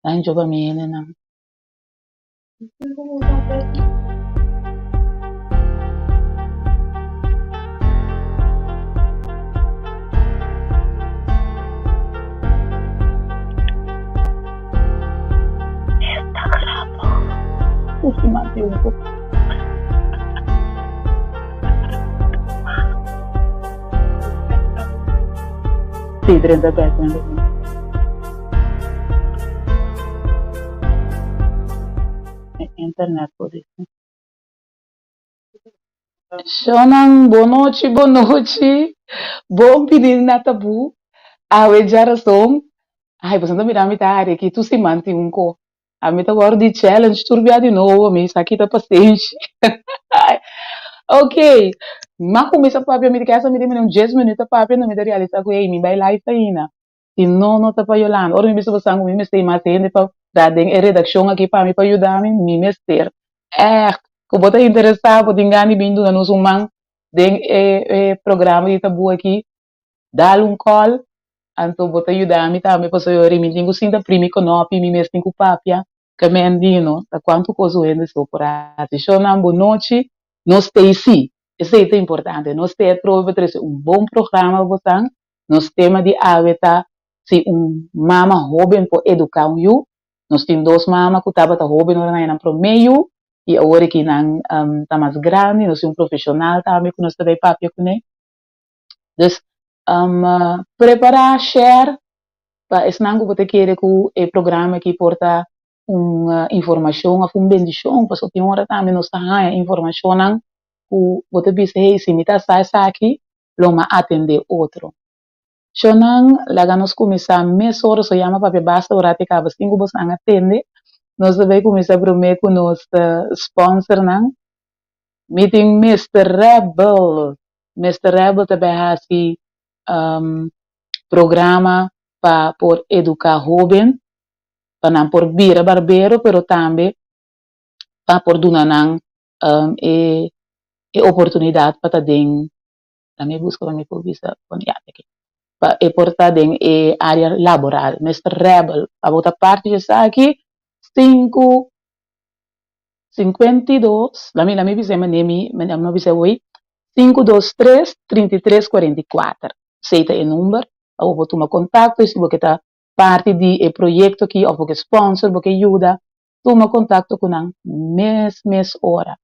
Nan djoba mi hendenan. Esta grappig. Uf, mi mati un poco. Sí, 30 bek. Internet por dice. Shonan, bonochi, bonochi. Bon bini na Tabú. Awe djarason. Ai, boso ta mira mi ta hari aki tur siman tin un ko. Ami ta wòrdu di challenge tur bia di nobo, mi sa kita pasenshi. Ok, m'a kuminsá papia, mi di kesa mi di mi un dies minüt ta papia, no mi ta realisá ku hey, mi bai live ainda. Si no, no ta pa Yolanda. Ora mi bisa boso ku mi mester mas hende pa da den e redakshon aki pa mi pa yuda mi, mi mester. Ègt, ku bo ta interesá, bo tin gana di bin duna nos un man den e e programa di Tabú aki, dal un call, anto bo ta yuda mi tambe pasobra ora mi tin ku sinta primi konopi, mi mes tin ku papia, ke men di no ta kuantu kos un hende so por hasi. Shownan bo nochi, nos t'ei si, esei ta importante, nos t'ei atrobe pa trese un bon programa pa bosan. Nos tema di awe ta si un mama hóben por eduká un yu. Nos tin dos mama ku tabata hóben ora nan a nan promé yu i awor aki nan ta mas grandi. Nos tin un profeshonal tambe ku nos ta bai papia kuné. Dus prepará, share pa esnan ku bo ta kere ku e programa aki por ta un informashon òf un bendishon pasobra tin ora tambe nos ta haña informashonnan ku bo ta bisa hey si mi ta sa esaki lo m'a atendé otro. Shonnan, laga nos kuminsá mesora, so yama papia basta ora te kaba sin ku bosnan a tende. Nos ta bai kuminsá promé ku nos sponsornan. Mi tin Mister Rebel. Mister Rebel ta bai hasi programa pa por eduká hóben, pa nan por bira barbero, pero tambe pa por duna nan e e oportunidat pa ta den, lami buska pa mi por bisa bon ya aki, pa e por ta den e área laboral. Mister Rebel, abo ta parti di esaki, sinku sinkuenta i dos, lami lami bisa e manera mi mi no bisa awor, sinku dos tres trinta i tres kuarenta i kuater, esei ta e number, abo por tuma kontakto i si bo ke ta parti di e proyekto aki òf bo ke sponsor, bo ke yuda, tuma kontakto ku nan mes mes ora.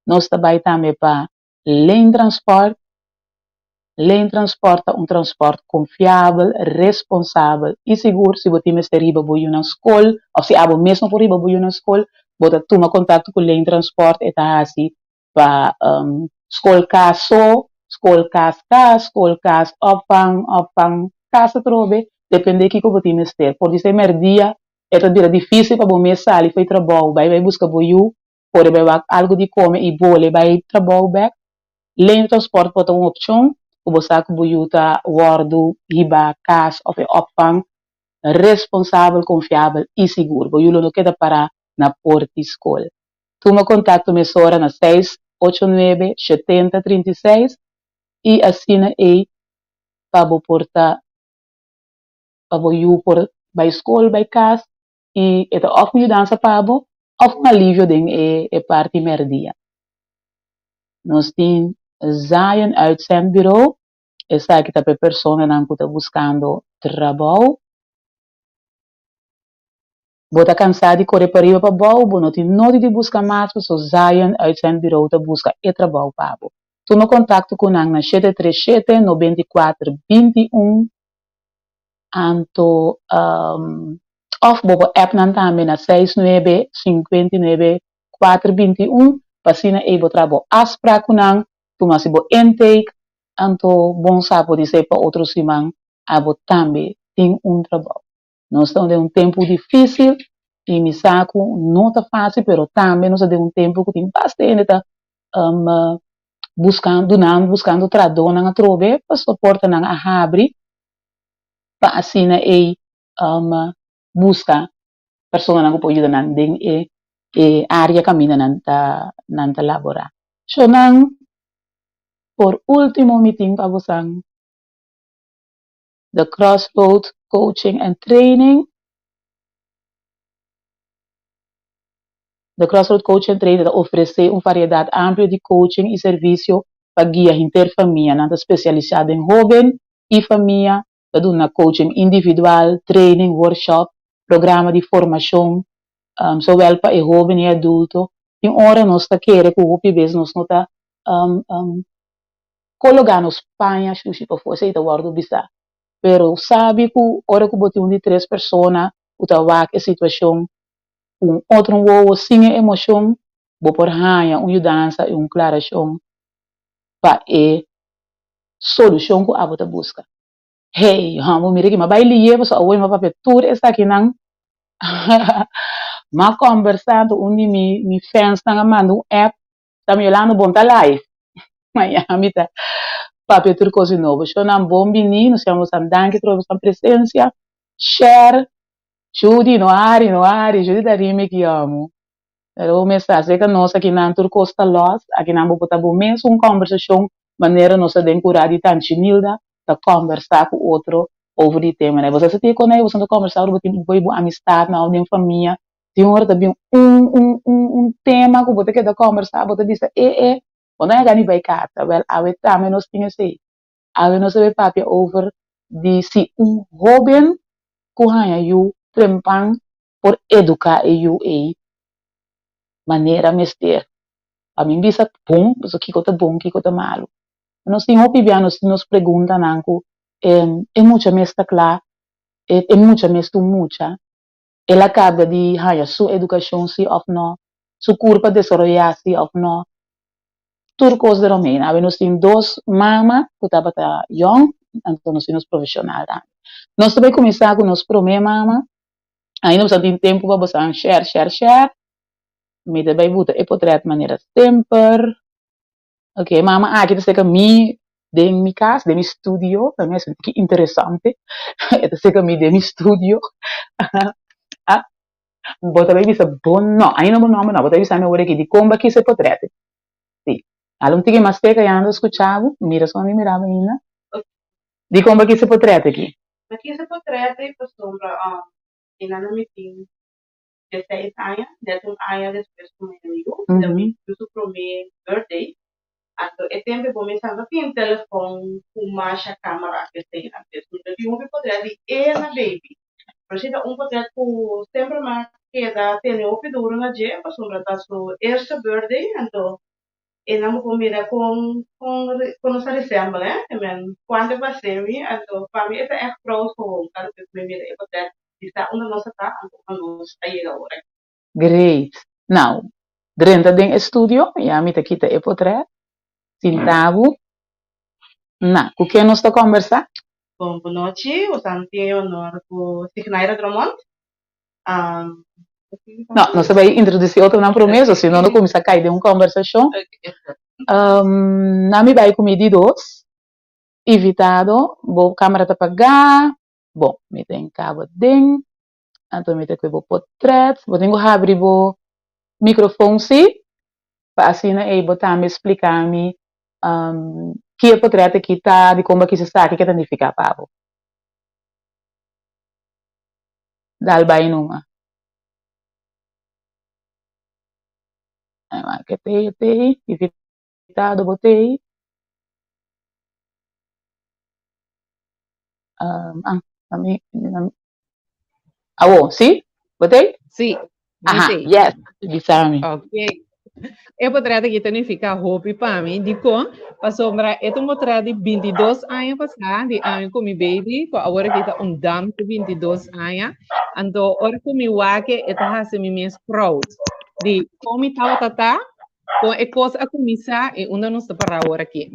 Nos ta bai tambe pa Leen Transport. Leen Transport ta un transport konfiabel, responsabel i sigur. Si bo tin mester riba bo yunan skol òf si abo mes no por riba bo yunan skol, bo ta tuma kontakto ku Leen Transport. E ta hasi pa skol kas so, skol kas kas, skol kas opvang, opvang kas atrobe, depende kiko bo tin mester. Por di ser mèrdia e ta bira difísil pa bo mes sali for e trabou, bai bai buska bo yu, por e bai wak algu di kome i bole bai trabou bèk. Leen transport por ta un opshon ku bo sa ku bo yu ta wòrdu hiba kas òf e opvang responsabel, konfiabel i sigur. Bo yu lo no keda pará na port di skol. Tuma kontakto mesora na seis ocho nuebe shetenta trinta i seis i asina ei pa bo por ta pa bo yu por bai skol, bai kas i e ta òf un yudansa pa bo òf un alivio den e e parti mèrdia. Nos tin Zion Uitzendbureau, esaki ta pa e personanan ku ta buskando trabou. Bo ta kansá di kore pariba pa bou, bo no tin nodi di buska mas pasobra Zion Uitzendbureau ta buska e trabou pa bo. Tuma kontakto ku nan na shete tres shete, nobenta i kuater, binti un. Anto òf bo por app nan tambe na seis nuebe sinkuenta i nuebe kuater binti i un pa asina ei bo traha bo afsprak ku nan, tuma si bo intake, anto bon sa por di ser pa otro siman abo tambe tin un trabou. Nos ta den un tempu difísil i mi sa ku no ta fásil pero tambe nos ta den un tempu ku tin basta hende ta buskando dunando buskando trahadónan atrobe pasobra portanan a habri. pa asina ei buska personanan ku por yuda nan den e e área kaminda nan ta nan ta laborá. So nan por último mi tin pa bosan The Crossroad Coaching and Training. The Crossroad Coach and Trainer ta ofresé un variedat amplio di coaching i servisio pa guia henter famia. Nan ta spesialisá den hóben i famia, ta duna coaching individual, training, workshop, programa di formashon, zowel pa e hóben i adulto. Tin ora nos ta kere ku hopi bes nos no ta kologá nos paña shushi pafó, esei ta wòrdu bisá. Pero sabi ku ora ku bo tin un di tres persona ku ta wak e situashon ku un otro wowo sin e emoshon, bo por haña un yudansa i un klarashon pa e solushon ku abo ta buska. Hey, hòmber, mira ki m'a bai liye pasobra awor mi a papia tur esakinan. M'a kòmbersá anto un di mi mi fènsnan a manda un app, ta mi Yolanda bon ta live. Mañana mi ta papia tur kos di nobo. Shownan bon bini, nos yama boso danki tur boso presensia. Share Judy, no hari, no hari, Judy ta rimi ki amo. Pero bo mes sa, seka nos akinan tur kos ta lòs, akinan bo por ta bo mes un kòmbersashon manera nos ta den kurá di Tanchi Nilda ta kòmbersá ku otro over di temanan. Bo sa si tin konei boso ta kòmbersá ora bo tin bo i bo amistatnan òf den famia, tin ora ta bin un un un un tema ku bo ta keda kòmbersá, bo ta bisa e e bo no yaga ni bai kasa. Wèl awe tambe nos tin esei. Awe nos ta bay papia over di si un hoben cu haña yu trempan por educa e yu ey manera mester. Pa mi bisa bon, pasobra kico ta bon, kico ta malo. Nos tin hopi bia nos tin nos preguntanan cu e mucha mes ta cla, e mucha mes ta un mucha, el a caba di haña su educacion si of no, su curpa desaroya si of no. Tur kos den Romein. Awe nos tin dos mama ku tabata yòn, anto nos tin nos profeshonal tambe. Nos ta bai kuminsá ku nos promé mama. Ainda boso tin tempu pa boso share, share, share. Mi ta bai buta e potrèt manera semper. Ok, e mama aki ta seka mi den mi kas, den mi studio. Ta mi a sinti ki interesante. E ta seka mi den mi studio. Ah, bo ta bai bisa bo no, ainda bo nòmber no, bo ta bisa mi awor aki dikon bo a kisa e potrèt. Sí. Hala un tiki mas cerca ya nan ta scucha bo. Mira so mi mira bo ainda. Dicon bo kisa potret aki? Mi kisa potret ei pasobra e nan a mi tin dieseis aña, net un aña despues cu mi amigo, ta mi su prome birthday. Anto e tempo bo mester no tin telefon cu masha camera esey antes. Mi no tin hopi potret di e na baby. Pero si ta un potret cu semper mi a keda tene hopi duro na dje pasobra ta su eerste birthday anto e nan bo por mira con con con nos ta resemble eh I mean cuanto e parse mi anto pa mi e ta echt proud gewoon cada bes cu mi mira e potret di sa unda nos a ta anto unda nos a yega ora. Great. Now, drenta den e studio, ya mi ta kita e potret, sinta bo. Na, cu ken nos ta combersa? Bon bonochi, bosan tin e honor cu Signaira Drummond. No, nos ta bay introduci otronan prome, so si no no cuminsa cay den un combersacion. Na mi bay cu mi di dos invitado, bo camera ta paga, bon, mi ta encabo den, anto mi ta cu bo potret, bo tin cu habri bo microfoon si, pa asina ey bo tambe splica mi Ki e potret aki ta, dikon bo a kis esaki, ke ta nifiká pa bo? Dal bai numa. Ke tei e tei, invitado bo tei. Awo, si? Bo tei? Si, mi Aha, tei. yes, bisa mi. Ok. E potret aki ta nifiká hopi pa mi. Dikon? Pasobra e ta un potret di bintidos aña pasá, di ami ku mi baby, ku awor aki ta un dam ku bintidos aña. Anto ora ku mi wak e ta hasi mi mes proud di kon mi tabata ta, kon e kos a kuminsá i unda nos ta pará awor aki.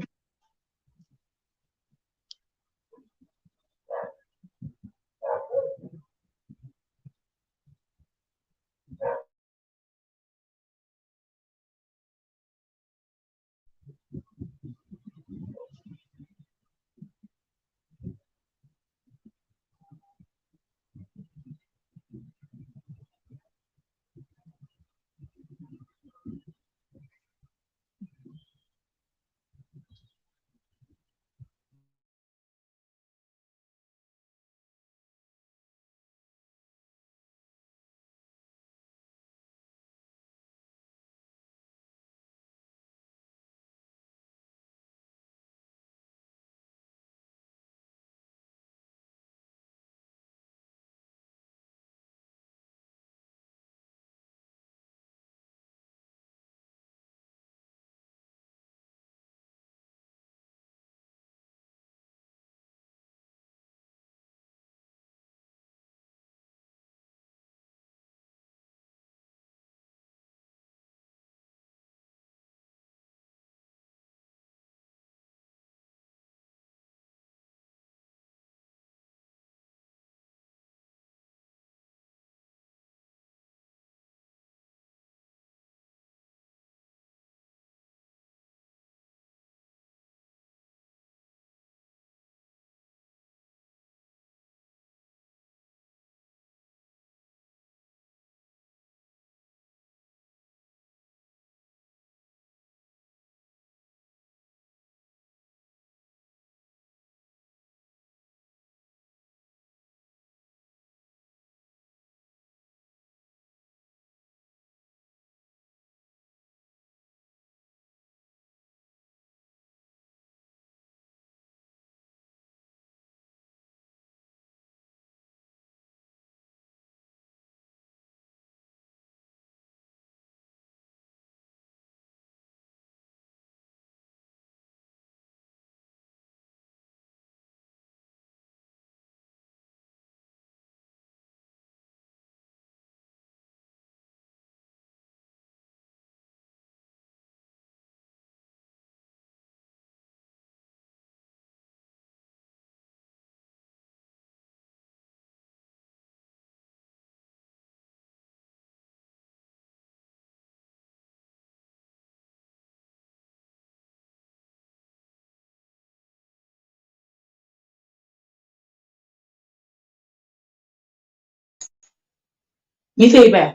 Mi t'ei bè.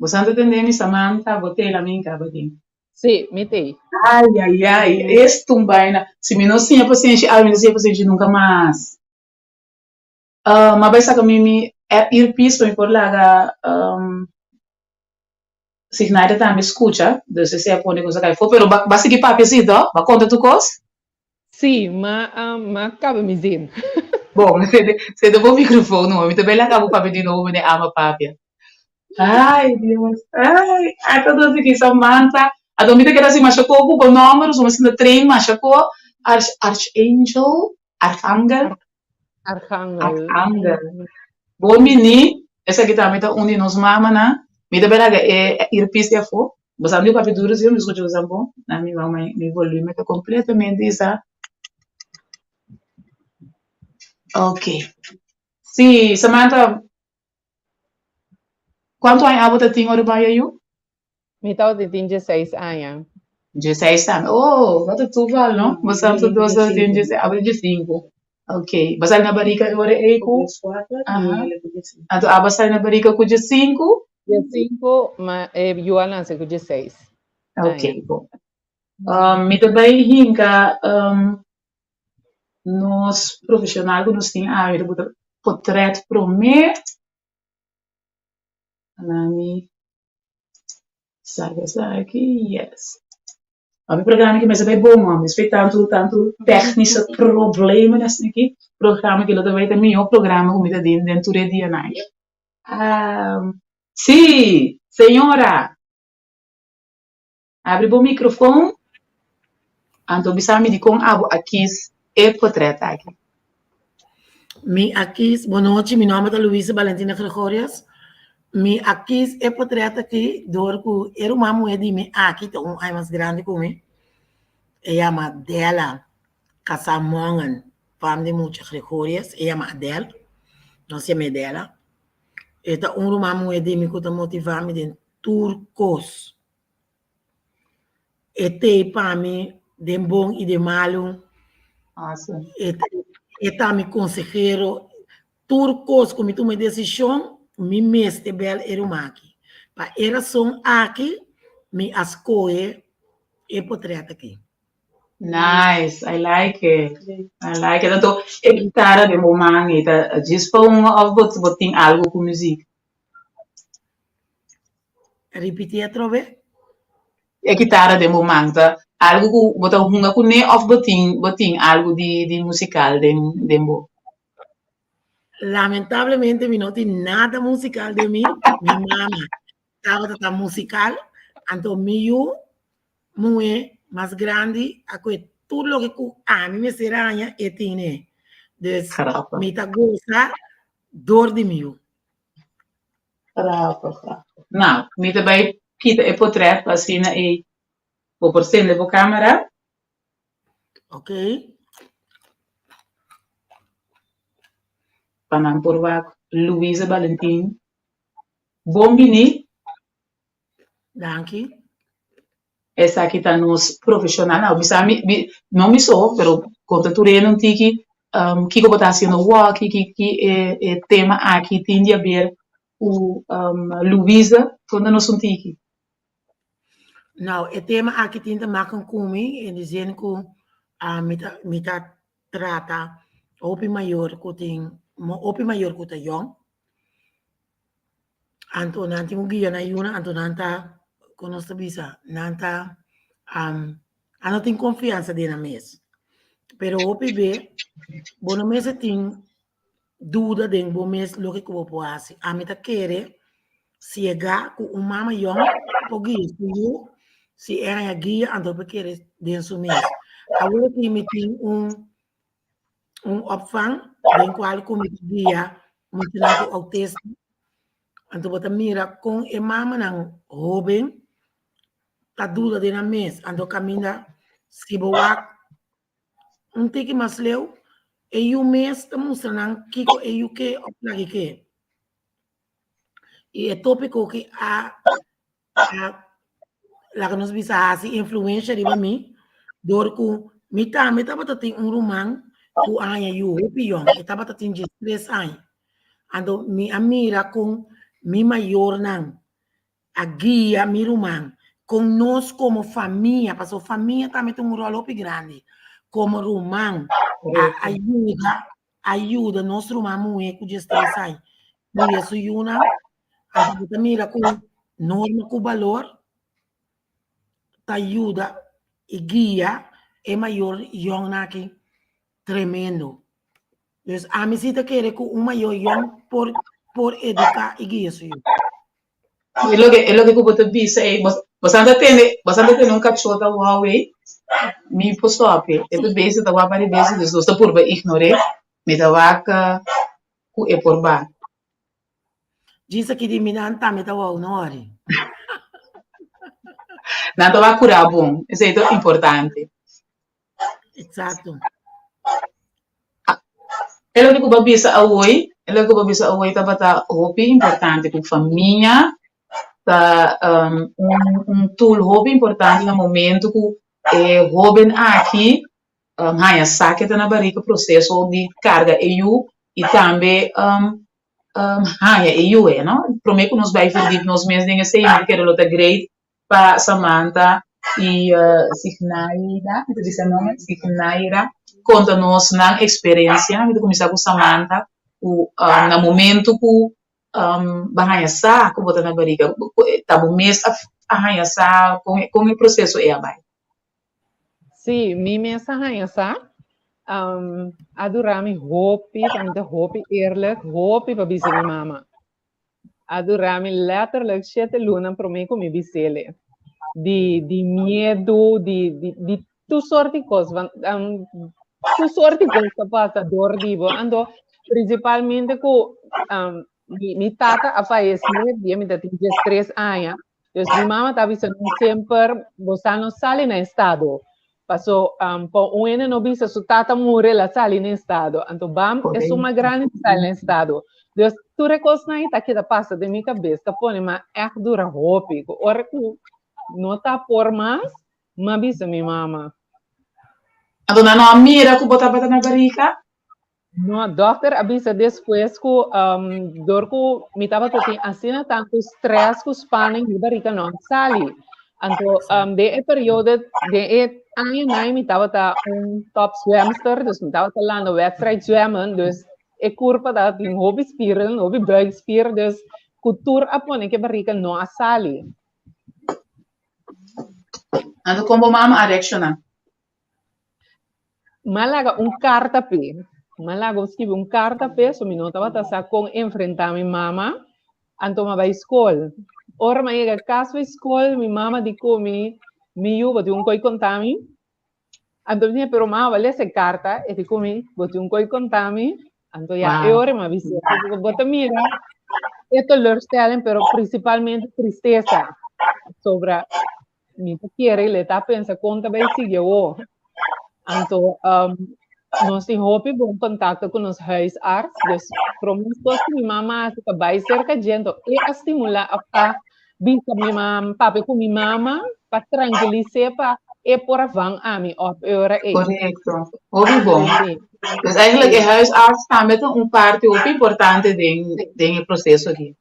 Bo sa ta tende mi, Samantha? Bo t'ei la mi kaba den. Sí, mi t'ei. Ai, ai, ai, es ta un baina. Si mi no siña pasenshi awe, mi no siña pasenshi nunka mas. M'a bai saka mi mi earpiece pa mi por laga Signaida tambe skucha, dus esei a pone ku nos a kai afó. Pero ba ba sigui papia si to? Ba konta tur kos? Sí, m'a m'a kaba mi zin. Bon, sete sete bo microfoon no, mi ta bai laga bo papia di nobo mene ama papia. Ai Dios, ai, ata dos aki Samantha. Ato mi ta keda si masha ko ku bo nomber, so mi sinta train masha ko, Arch Archangel, Archangel. Archangel. Archangel. Bon bini, esaki tambe ta un di nos mamanan. Mi ta bai laga e earpiece di afó. Bo sa mi papia duru si, mi skucha bo sa bon. Na mi mama, mi volume ta completamente isa. Ok. Si, Samantha, kuantu aña abo ta tin ora bo haya yu? Mi tabata tin dieseis aña. Dieseis tambe. Oh, bo ta toeval, no? Bo sa tur dos tabata tin dieseis, abo ta diesinku. Ok. Bo sali na barika e ora ei ku? Aha. Anto abo a sali na barika ku diesinku? Diesinku, ma e yu a nase ku dieseis aña. Ok, bon. Mi ta bai hinka nos profesional ku nos tin awe, ta potret promé. Nami saca esaki, yes. Mi programa ki mester bai bon hoor, mi spek tantu tantu technische problemen esaki. Programa ki lo ta bai ta mihó programa ku mi ta den den tur e dianan aki. Sí, señora. Abri bo microfoon, anto bisa mi dikon abo a kis e potret aki. Mi a kis, bonochi, mi nomber ta Luisa Valentina Gregorius. Mi a kis e potret aki dor ku e ruman muhé di mi aki ta un aña mas grandi ku mi. E yama Dela kasá Mongen, fam di mucha Gregorius, e yama Adel, nos yam'é Dela. E ta un ruman muhé di mi ku ta motivá mi den tur kos. E t'ei pa mi den bon i den malu. Awesome. E e ta mi konsehero. Tur kos ku mi tuma e desishon, mi mester bèl e ruman aki. Pa e rason aki mi a skohe e potrèt aki. Nice, I like it. I like it. Anto e gitara den bo man ei ta djis pa un òf bo bo tin algu ku muzik? Ripití atrobe. E kitara den bo man ta algu ku bo ta hunga kuné òf bo tin bo tin algu di di musikal den den bo? Lamentablemente mi no tin nada musikal den mi. Mi mama tabata ta musikal, anto mi yu muhé mas grandi a kohe tur loke ku ami mester haña e tine. Dus Grappig. mi ta gosa dor di mi yu. Grappig, grappig. Nou, mi ta bai kita e potret pa asina ei bo por sende bo camera. Ok. Pa nan por wak Luisa Balentin. Bon bini. Danki. Esaki ta nos profesional. Nou, bisa mi, mi, no mi so, pero konta tur hende un tiki kiko bo ta hasiendo awor, ki ki ki e e tema aki tin di haber ku Luisa. Konta nos un tiki. Nou, e tema aki tin te maken ku mi in di zin ku mi ta mi ta trata hopi mayor ku tin hopi mayor ku ta yong. Anto nan tin un guia na yuna, anto nan ta, kon nos ta bisa, nan ta, a no tin konfiansa den nan mes. Pero hopi be, bo no mester tin duda den bo mes loke ku bo por hasi. Ami ta kere siega ku un mama yòn por guia su yu, si e haña guia anto e por kere den su mes. Awor aki mi tin un un opvang den cual cu mi ta guia muchanan cu autismo. Anto bo ta mira con e mamanan hoben ta duda den nan mes. Anto caminda si bo wak un tiki mas leu, e yu mes ta mustra nan kico e yu ke of laki ke. I e tópiko ki a a laga nos bisa hasi influensha riba mi dor ku mi tambe tabata tin un ruman ku a haña yu hopi yòn, e tabata tin diestres aña. Anto mi a mira kon mi mayornan a guia mi ruman, kon nos komo famia, pasobra famia tambe ta un ròl hopi grandi, komo ruman a yuda, a yuda nos ruman muhé ku diestres ai mira su yunan, anto bo ta mira ku norma ku balor ta yuda i guia e mayor yòngnan aki tremendo. Dus ami si ta kere ku un mayor yòn por por eduká i guia su yu. E loke e loke ku bo ta bisa ei, bo bo sa ta tende bo sa ta tende un kachó ta wou ei, mi por stòp e. E ta besi ta wak varios bes, dus nos ta purba ignor'é, mi ta wak ku e por ba. Djis aki di mi nan tambe ta wou no ori. Nan ta wak kurá bon, esei ta importante. Exacto. E loke ku bo a bisa awoi, e loke ku bo a bisa awoi tabata hopi importante ku famia ta un un tool hopi importante na momento ku e hoben aki haña sa ke ta na barika proseso di karga e yu i tambe haña e yu e no. Prome ku nos bai verdiep nos mes den esei mi ta kere lo ta great pa Samantha y Signaira, mi ta bisa e nomber, Signaira, konta nos nan eksperensia. Mi ta kuminsá ku Samantha, ku na momento ku bo a haña sa ku bo ta na bariga, ta bo mes a haña sa kon kon e proseso ei a bai? Sí, mi mes a haña sa. A dura mi hopi, pa mi ta hopi eerlijk, hopi pa bisa mi mama. A dura mi letterlijk shete luna promé ku mi bis'ele. Di di miedu, di di di tur sort di kos. Want tur sort di kos ta pasa dor di bo. Anto prinsipalmente ku mi mi tata a fayesé dia mi ta tin diestres aña. Dus mi mama ta bisa nos semper, bo sa no sali na estado. Paso pa un hende no bisa su tata muri el a sali na estado. Anto bam esun mas grandi ta sali na estado. Dus tur e kosnan ei ta keda pasa den mi kabes, ta pone mi ègt dura hopi. Ku ora ku no ta por mas, mi a bisa mi mama. Anto nan no a mira ku bo tabata na barika? No, dokter a bisa despues ku dor ku mi tabata tin asina tantu stress ku spanning mi barika no a sali. Anto den e periodo, den e añanan mi tabata un top zwemster, dus mi tabata landa wedstrijd zwemmen, dus e kurpa tabatin hopi spieren, hopi buikspier, dus ku tur a pone ku e barika no a sali. Anto kon bo mama a reakshoná? M'a laga un karta p'e. M'a laga un skibi un karta p'e, so mi no tabata sa kon enfrentá mi mama. Anto m'a bai skol. Ora m'a yega kas bai skol, mi mama di ku mi, Mi yu, bo tin un koi konta mi? Anto mi di, Pero mama, bo a lesa e karta? E di ku mi, Bo tin un koi konta mi? Anto ya, e ora m'a bis'é, Bo ta mira e teleurstelling, pero prinsipalmente tristesa sobra Mi ta kere le ta pensa kon ta bai sigui awo. Anto um, nos tin hopi bon kontakto ku nos huisarts, dus promé kos ku mi mama hasi ta bai serka dje, anto e a stimulá òf a bisa mi mama, papia ku mi mama pa trankilis'é pa e por a van ami òf e ora ei. Korekto, hopi bon. Sí. Dus eigenlijk e huisarts tambe ta un parti hopi importante den den e proseso aki.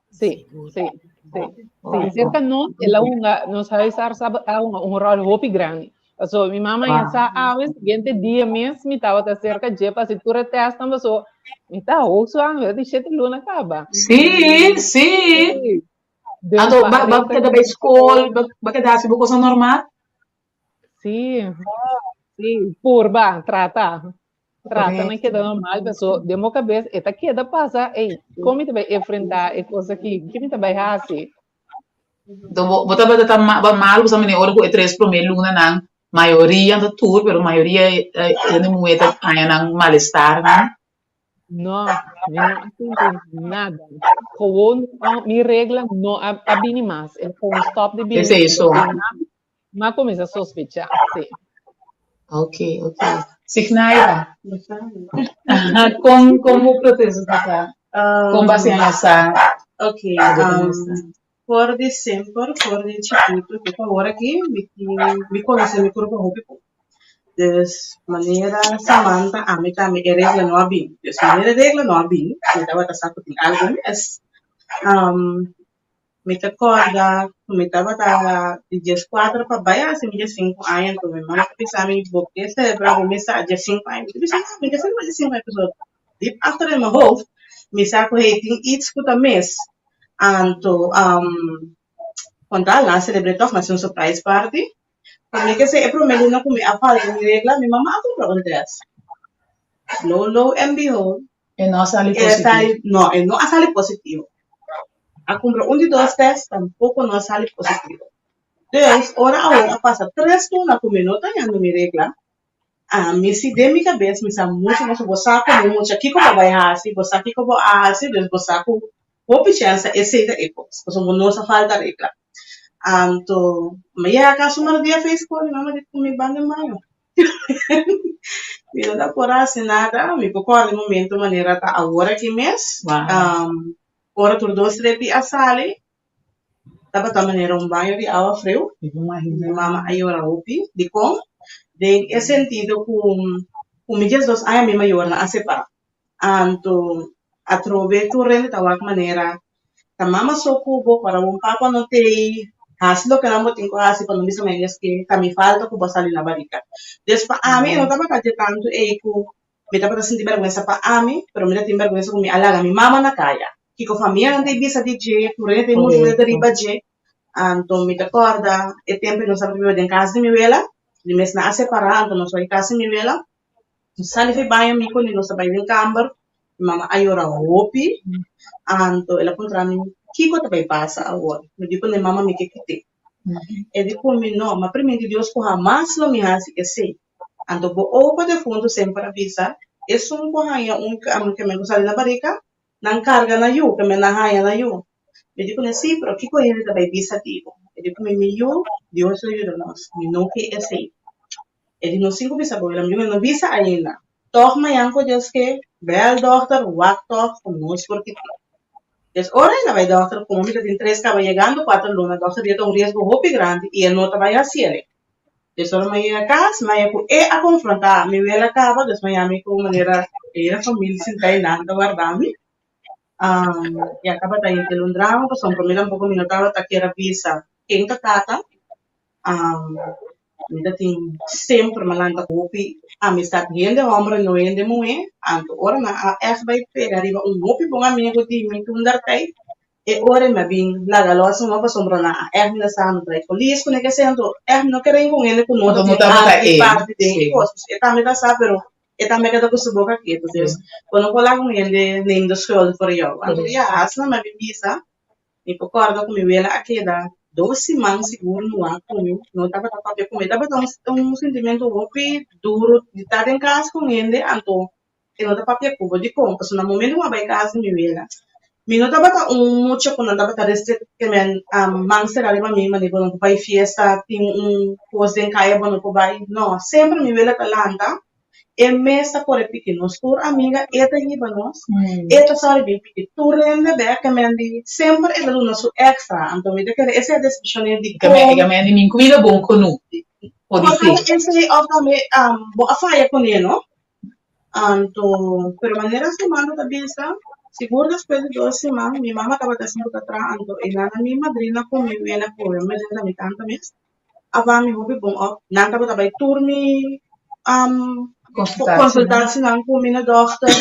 Sí, sí, sí. Sí, cerca nos, el a hunga, nos huisarts a hunga un rol hopi grandi. Paso, mi mama ya sa awe, siguiente dia mes, mi tabata cerca dje pa haci tur e testnan, paso, mi ta hoog zwanger, di shete luna caba. Sí, sí. Sí. Dus Anto, pa ba, ba resta keda bij school, ba, ba keda haci bo cosa normal? Sí, sí, purba, trata. Trata na keda normal, paso den bo kabes e ta keda pasa, ey, kon mi ta bai enfrentá e kos aki? Ke mi ta bai hasi? Enton bo, bo tabata ta ma, ba malu pasobra manera ora ku e tres promé lunanan, mayoria, no ta tur, pero mayoria e hende muhé ta haña nan malestarnan. No, mi no a sinti nada. Gewoon mi regla no a, a bini mas. El gewoon stop di bini. Esei so. M'a kuminsá sospechá, sí. Ok, ok. Signaida, kon kon bo proseso ta sa? Kon bo a siña sa? Ok, for di semper, for di chikitu te pa ora aki, mi tin, mi konosé mi kurpa hopi bon. Dus manera Samantha, ami tambe e regla no a bin. Dus manera e regla no a bin, mi tabata sa ku tin algu mes. Mi ta kòrda ku mi tabata di dieskuater pa bai hasi mi diesinku aña, anto mi mama ta bisa mi, Bo ke selebrá bo mesa diesinku aña? Mi ta bisa, No, mi ke selebrá diesinku aña pasobra diep achter in mijn hoofd mi sa ku hey tin its ku ta mis. Anto konta nan a selebr'é tòg, nan hasi un surprise party. Pa mi ke se e promé luna ku mi a falta mi regla, mi mama a kumpra un dress. Lo, lo and behold, E no a sali e positivo. sali, no, e no a sali positivo. A kumpra un di dos test, tampoko no a sali positivo. Dus, ora awor a pasa tres luna ku mi no ta hañando mi regla, ami si den mi kabes mi sa muchu mas bo sa ku bo mucha kiko bo bai hasi, bo sa kiko bo a hasi, dus bo sa ku hopi chèns esei ta e kos, pasobra bo no sa falta regla. Anto, mi yega kas un dia fei skol, mi mama di ku mi ban den baño. Mi no ta por hasi nada, mi por kòrda e momento manera ta awor aki mes. Ora tur dos strepi a sali, tabata manera un baño di awa friu. Mi mama a yora hopi. Dikon? Den e sentido ku ku mi diesdos aña mi mayornan a separá. Anto atrobe tur hende ta wak manera ta mama so ku bo para un papa no tei hasi loke nan bo tin ku hasi pa no bisa mi eske ta mi falta ku bo a sali na barika. Des pa ami e no tabata dje tantu ei ku mi tabata sinti bèrgwensa pa ami pero mi ta tin bèrgwensa ku mi a laga mi mama na kaya. Kiko famianan ta bisa di dje, tur hende ta murmura ta riba dje. Anto mi ta kòrda e tempu nos tabata biba den kas di mi wela, di mes nan a separá anto nos bai kas di mi wela. Nos sali for baño mi ku nos a bai den kamber, mi mama a yora hopi, anto el a puntra mi kiko ta bai pasa awor? Mi di kuné mama mi ke kit'é. E di ku mi no, mi a primintí Dios ku hamas lo mi hasi esei. Anto bo opa defuntu semper a bisa, esun ku haña un ke men ku sali na barika, nan karga na yu, ke men nan haña na yu. Mi di kuné sí, pero kiko hende ta bai bisa di bo? E di ku mi, mi yu, Dios lo yuda nos, mi no ke esei. E di no sin ku bisa bo, mi no bisa ainda. Tòg mañan ku Dios ke, bèl dòkter, wak tòg ku nos por kit'é. Des ora el a bai dòkter, komo mi ta tin tres kaba yegando kuater luna, dòkter di e ta un riesgo hopi grandi i e no ta bai hasiel. Des ora mi a yega kas, mi a haña ku e a konfrontá mi wela kaba, des mi a yami ku manera e era famia sintá einan ta warda mi. Ya tabata intel un drama pasobra promé tampoco mi no tabata kier a bisa ken ta tata. Mi ta tin semper mi a lanta ku hopi amistad hende homber no hende muhé. Anto ora nan a ègt bai pega riba un hopi bon amigo di mi tur der tijd e ora mi a bin laga los no pasobra nan a ègt mi ta sa no trae polis ku ne ke sea anto ègt mi no kere ku hende ku no ta tin parti parti den e kos. E tambe ta sa pero E tambe a keda ku su boka ketu. Dus, bo no por laga un hende neem de schuld for jou. Anto ya, asina mi a bin bisa, mi por kòrda ku mi wela a keda dos siman sigur nuá ku mi, no tabata papia ku mi. Tabata un un sintimentu hopi duru di ta den kas ku un hende, anto e no ta papia ku bo. Dikon? Pasobra na momento ku mi a bai kas di mi wela, Mi no tabata un mucha ku nan tabata restrict ke men man sera riba mi manera bo no por bai fiesta, tin un kos den kaya bo no por bai. No, semper mi wela ta lanta, e mes ta kore piki nos tur amiga, e ta hiba nos, e ta sòri bin piki tur hende bek ke men di semper e ta duna su extra. Anto mi ta kere esei a desepshoné di kon. E ke men di mi kuida bon kunu, podisé. Por tanto esei òf tambe bo a faya kuné no. Anto, pero manera su mama ta bisa, sigur despues di dos siman, mi mama tabata esun ku ta traha, anto e nana mi madrina ku mi wela ku mi madrina ta mi tanta mes, a wak mi hopi bon op. Nan tabata bai tur mi konsultasinan ku mi na dòkter.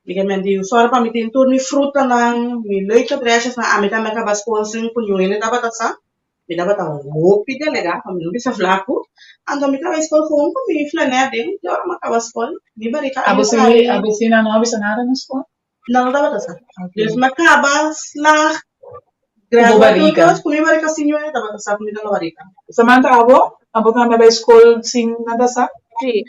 Mi ke menti sòru pa mi tin tur mi frutanan, mi leuke dresjesnan, ami tambe a kaba skol sin ku niun hende tabata sa. Mi tabata hopi delegá, pa mi no bisa flaku. Anto mi tabata skol gewoon ku mi flanè den. Te ora mi a kaba skol, mi barika a Abo sali. Abo si nan no a bisa nada na skol? Nan no tabata sa. Dus mi a kaba slag, Ku bo gradua tur barika. kos, ku mi barika sin niun hende tabata sa ku mi ta na barika. Samantha, abo? Abo tambe a bai skol sin nan ta sa? Sí,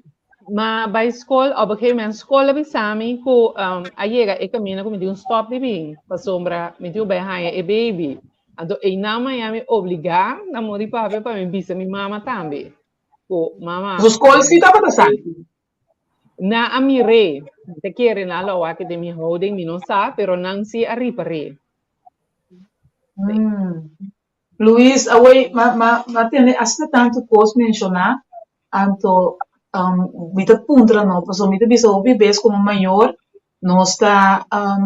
m'a bai skol, op een gegeven moment skol a bisa mi ku a yega e kaminda ku mi tin un stòp di bin, pasobra mi tin ku bai haña e baby. Anto einan maña mi obligá na mori papia pa mi bisa mi mama tambe. Ku mama. Su skol si tabata sa? Nan a mir'é. Mi ta kere nan lo wak den mi houding, mi no sa, pero nan si a ripar'é. Luis, awey ma ma ma tende asina tantu kos menshoná, anto mi ta puntra no, pasobra mi ta bisa hopi bes komo mayor. Nos ta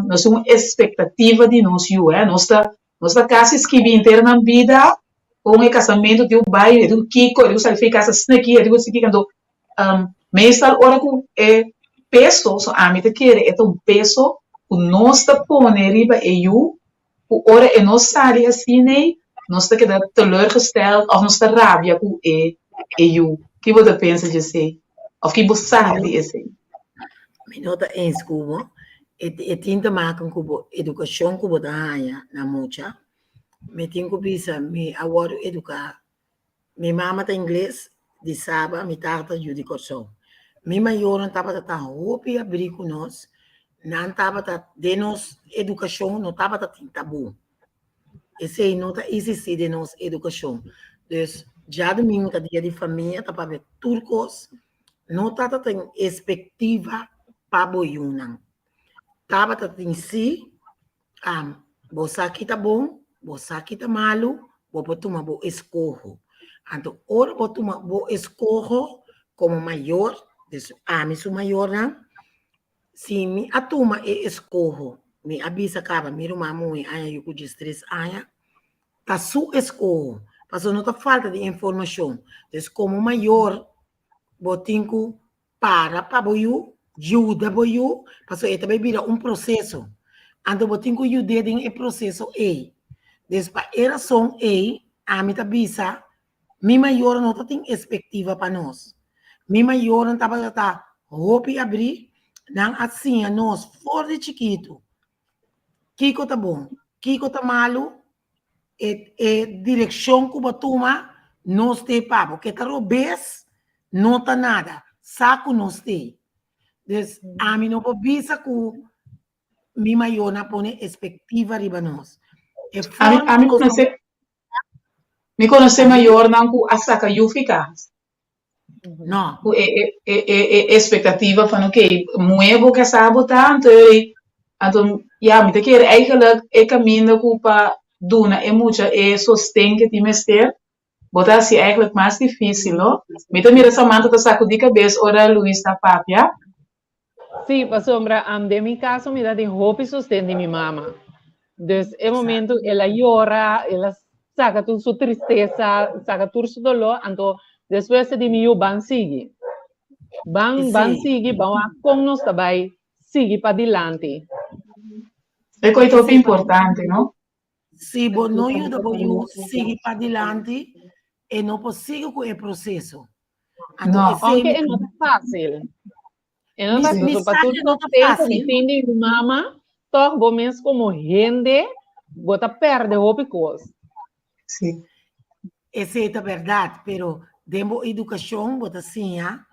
nos tin un espektativa di nos yu, eh, nos ta nos ta kasi skibi henter nan bida kon e kasamentu tin ku bai, e tin ku kiko, e tin ku sali for di kas asina aki, e tin ku esaki, anto meestal ora ku e peso, so ami ta kere e ta un peso ku nos ta pone riba e yu, ku ora e no sali asina ei, nos ta keda teleurgesteld òf nos ta rabia ku e e yu. Ki bo ta pensa di esei? Òf ki bo sa di esei? Mi no ta eens ku bo. E e tin te maken ku bo edukashon ku bo ta haña na mucha. Mi tin ku bisa mi a wòrdu eduká. Mi mama ta ingles di Saba, mi tata yu di Kòrsou. Mi mayornan tabata tan hopi abrí ku nos, nan tabata den nos edukashon no tabata tin tabú. Esei no ta existí den nos edukashon. Dus djadumingu ta dia di famia, ta papia tur kos. No tabata tin espektiva pa bo yunan. Tabata tin sí. Bo sa ki ta bon, bo sa ki ta malu, bo por tuma bo eskoho. Anto ora bo tuma bo eskoho komo mayor, dus ami su mayornan, si mi a tuma e eskoho, mi a bisa kaba mi ruman muhé aña yu ku diestres aña, ta su eskoho, pasobra no ta falta di informashon. Dus komo mayor bo tin ku para pa bo yu, yuda bo yu, pasobra e ta bai bira un proseso. Anto bo tin ku yud'é den e proseso ei. Des pa e rason ei, ami ta bisa, mi mayornan no ta tin espektiva pa nos. Mi mayornan tabata ta hopi abrí, nan a siña nos for di chikitu kiko ta bon, kiko ta malu, e e direkshon ku bo tuma nos t'ei pa bo. Ke ta robes no ta nada, sa ku nos t'ei. Dus ami no por bisa ku mi mayornan a pone espektiva riba nos. E Ami forma ami ku nos konosé mi konosé mayornan ku a saka yu fi kas. No. Ku e e e e e espektativa van oké, muhé bo kasá bo ta, anto e anto ya mi ta kere eigenlijk e kaminda ku pa duna e mucha e sosten ke tin mester, bo ta hasi eigenlijk mas difísil no. Mi ta mira Samantha ta sakudí kabes ora Luis ta papia. Sí, pasobra den mi kaso mi ta tin hopi sosten di mi mama. Dus e momento el a yora, el a saka tur su tristesa, saka tur su doló, anto despues ta di mi yu ban sigui. Ban, ban sigui, ban wak kon nos ta bai sigui padilanti. E koi ta hopi importante, no? Si bo no yuda bo yu sigui padilanti, e no por sigui ku e proseso. Anto No. esei Aunke e no ta fácil. E no ta Mi, mi fácil. Pa sa tur que no ta sosten ku mi fácil. tin di mi mama, tòg bo mes komo hende bo ta pèrdè hopi kos. Sí. Esei ta bèrdat, pero den bo edukashon bo ta siña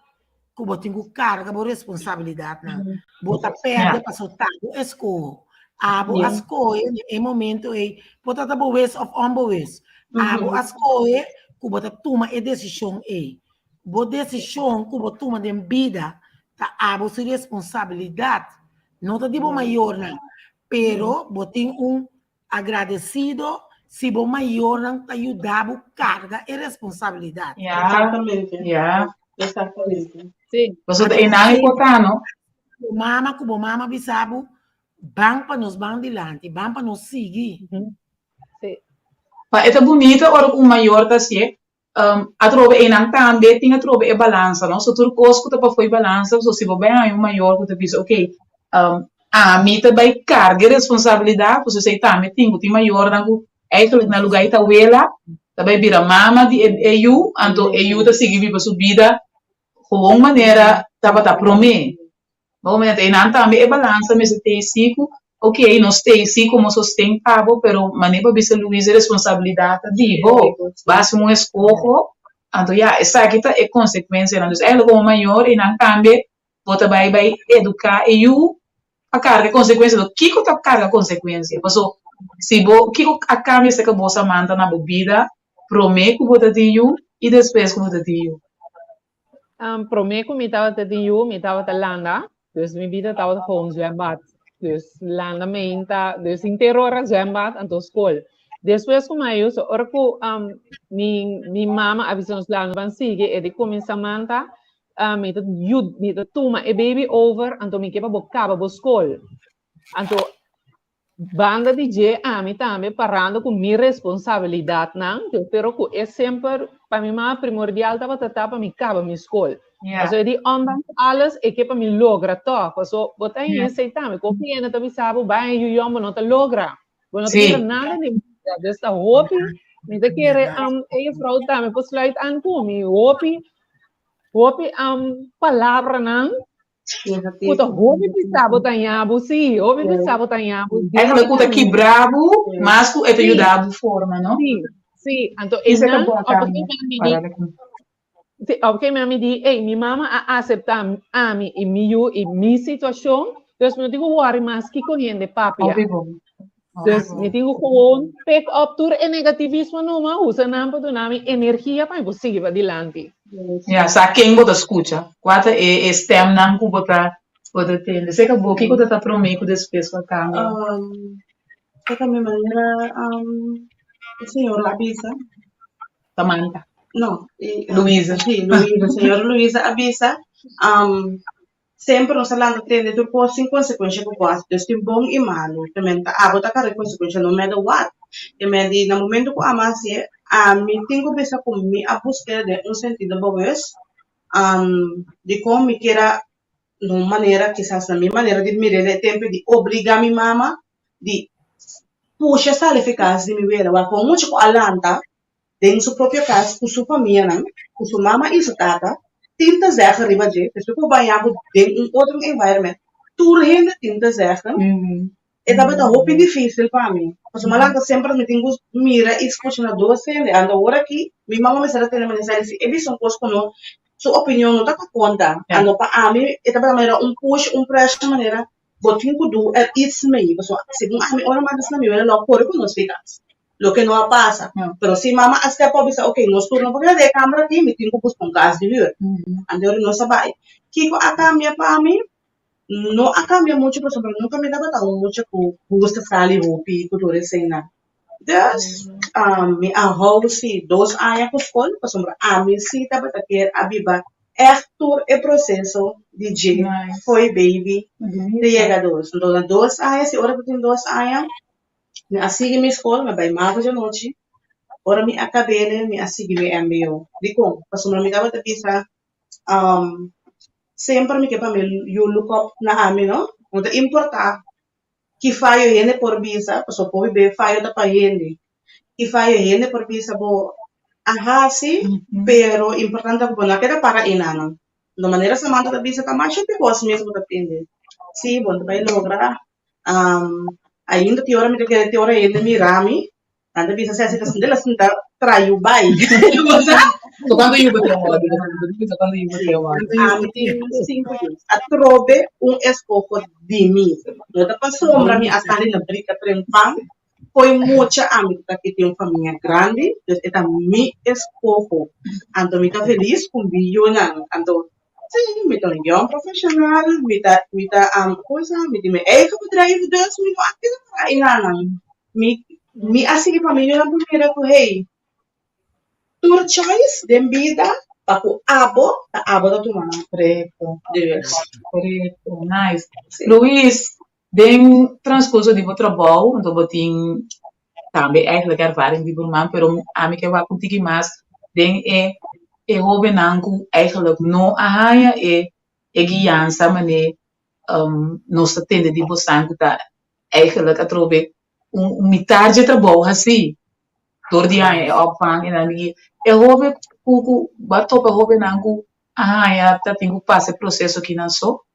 ku bo tin ku karga bo responsabilidatnan. Bo ta pèrdè pasobra ta bo eskoho. Abo a skohe na e momento ei, por ta ta bewes òf ònbewes. Abo a skohe ku bo ta tuma e desishon ei. Bo desishon ku bo tuma den bida ta abo su responsabilidat, no ta di bo mayornan. Pero bo tin un Agradecido si bo mayornan ta yuda bo carga e responsabilidad. Ja, Exactamente. ja. Exactamente. Sí. Pasobra ta einan e por ta, no? Bo mama cu bo mama bisa bo, ban pa nos ban dilanti, ban pa nos sigui. Sí. Pa e ta bunita ora cu un mayor ta hacié, Atrobe einan tambe tin atrobe e balansa no, so tur kos ku ta pafó e balansa, so si bo bai haña un mayor ku ta bisa ok ami ta bai karga e responsabilidat, pues esei tambe tin ku tin mayornan ku eigenlijk na lugá di tawela ta bai bira mama di e yu, anto e yu ta sigui biba su bida gewoon manera tabata promé. Bo mester einan tambe e balansa mester tei si ku ok nos tei si komo sosten pa bo pero manera bo a bisa Luis e responsabilidat ta di bo bo hasi un eskoho anto ya esaki ta e konsekuensianan dus eigenlijk komo mayor einan tambe bo ta bai bai eduká e yu pa karga e konsekuensia pero kiko ta karga konsekuensia paso si bo kiko a kambia esaki bo Samantha na bo bida promé ku bo ta tin yu i despues ku bo ta tin yu. Promé ku mi tabata tin yu, mi tabata landa. Dus mi bida tabata gewoon zwembad. Dus landa meinta, dus henter ora zwembad, anto skol. Despues ku mi a yu, so ora ku mi mi mama a bisa nos landa ban sigui, e di kuminsá manta. Mi ta mi ta tuma e baby over, anto mi ke pa bo kaba bo skol. Anto banda di dje ami tambe parando ku mi responsabilidatnan, pero ku e semper pa mi mama primordial tabata ta pa mi kaba mi skol. Paso e di ondanks alles e ke pa mi logra tòg. Paso bo ta hende tambe, ku hopi hende ta bisa bo bai yu yòn bo no ta logra. Bo no ta mira nada di bida. Dus ta hopi, mi ta kere e juffrouw tambe por sluit aan ku mi. Hopi, hopi palabranan ku ta hopi bisa bo ta ña bo, sí, hopi bisa bo ta ña bo. Eigenlijk ku ta kibra bo mas ku e ta yuda bo forma, no? Sí, sí. Anto einan op een gegeven moment mi di, sí, op een gegeven moment mi di, ey, mi mama a aseptá ami i mi yu i mi situashon, dus mi no tin ku wòri mas kiko hende papia. Dus mi tin ku gewoon pick up tur e negativismo numa, usa nan pa duna mi energia pa mi por sigui padilanti. Ya, sa ken bo ta skucha, kua ta e e stemnan ku bo ta bo ta tende. Seka bo, kiko ta ta promé ku despues ku a kambia? Ta kambia manera e señora a bisa. Samantha. No, e, Luisa. Sí, Luisa, señora Luisa a bisa, semper nos a lanta tende tur cos sin consecuencia cu bo haci, dus tin bon y malo, te men ta abo ta carga e consecuencia no matter what. Te men di na momento cu ami a haci'e, ami tin cu bisa cu mi a busca den un sentido bewust, dicon mi kier a na un manera kisas na mi manera di mir'e den e tempo di obliga mi mama di pusha sali fi cas di mi wela, wak un mucha cu a lanta den su propio cas cu su famianan, cu su mama y su tata, tin ta zeggen riba dje, despues cu bo baña bo den un otro environment, tur hende tin ta zeggen, e tabata hopi dificil pa mi, pasobra mi a lanta semper mi tin cu mira y scucha na dos hende, anto awor aki mi mama mester a tene manera sa si e bisa un cos cu no, su opinion no ta ta conta, anto pa ami e tabata manera un push, un pressure manera bo tin cu do er iets mee, pasobra segun ami ora manda esnan mi wela lo a core cu nos fi cas. Loke no a pasa. Pero si mama a step up bisa, ok, nos tur no por keda den e kamber aki, mi tin ku buska un kas di hür. Anto ora nos a bai. Kiko a kambia pa mi? No a kambia muchu pasobra nunka mi tabata un mucha ku gusta sali hopi ku tur eseinan. Dus, mi a hou si dos aña ku skol pasobra ami si tabata kier a biba ègt tur e proseso di dje fo'i baby te yega dos. Anto na dos aña, si ora ku tin dos aña, Mi a sigui mi skol, mi a bai mavo djanochi. Ora mi a kab'é mi a sigui mi mbo. Dikon? Pasobra mi tabata bisa, semper mi ke pa mi yu look up na ami, no? No ta importá ki fayo hende por bisa, pasobra por be fayo ta pa hende. Ki fayo hende por bisa bo a hasi, pero importante ta ku bo no a keda para enanan. No manera Samantha ta bisa ta masha pihos mes bo ta tende. Sí, bo no ta bai logra. Ainda tin ora mi ta kere tin ora hende mira mi, nan ta bisa Ceci ta sinta el a sinta trae yu bai. Bo sa? So cuanto yu bo tin awor? Bo ta bisa cuanto yu bo tin awor? Ami tin sinku yu. Atrobe un eskoho di mi. No ta pasobra mi a sali na brika trempan, fo'i mucha ami ta ki tin un famia grandi, dus e ta mi eskoho. Anto mi ta felis ku mi yunan. Anto Sí, mi ta un jong profesional, mi ta, mi ta, como se llama, mi tin mi eigen bedrijf, dus mi no a keda para enanan. Mi, mi a sigui pa mi yunan por mira ku hey, tur choice den bida ta ku abo, ta abo ta tuma nan. Korekto, Dus. korekto, nice. Luis, den transcurso di bo trabou, anto bo tin tambe eigenlijk ervaring di bo ruman, pero ami ke wak un tiki mas den e e hobennan ku eigenlijk no a haña e e guiansa manera nos ta tende di bosan ku ta eigenlijk atrobe un un mitar dje trabou hasi dor di haña e opvang i nan di e hoben ku ku bo a topa hobennan ku a haña ta tin ku pasa e proseso kinan so.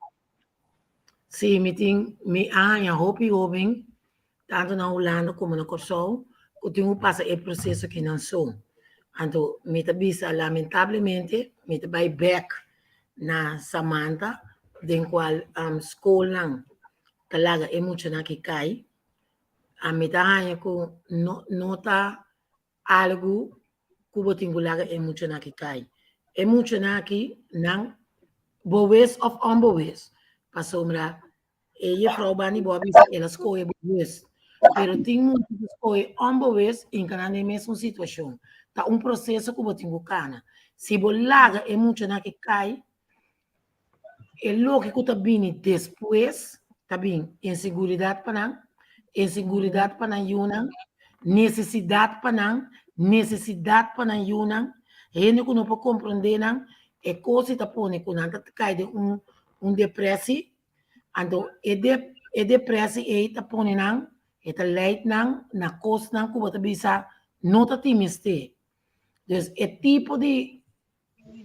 Sí, mi tin mi a haña hopi hoben tantu na Hulanda komo na Kòrsou ku tin ku pasa e proseso kinan so. Anto mi ta bisa lamentablemente mi ta bai bèk na Samantha den kual skolnan ta laga e muchanan aki kai. Ami ta haña ku no no ta algu ku bo tin ku laga e muchanan aki kai. E muchanan aki nan bewes òf onbewes pasobra e jefrouw bani bo a bisa el a skohe bewes pero tin mucha ku skohe onbewes i nka nan den mesun situashon. Ta un proseso ku bo tin ku kana. Si bo laga e muchanan aki kai. E loke ku ta bini despues ta bin inseguridat pa nan, inseguridat pa nan yunan, nesesidat pa nan, nesesidat pa nan yunan, hende ku no por komprondé nan, e kos ei ta pone ku nan ta kai den un un depresi, anto e de e depresi ei ta pone nan, e ta leit nan na kosnan ku bo ta bisa no ta tin mester. Dus e tipo di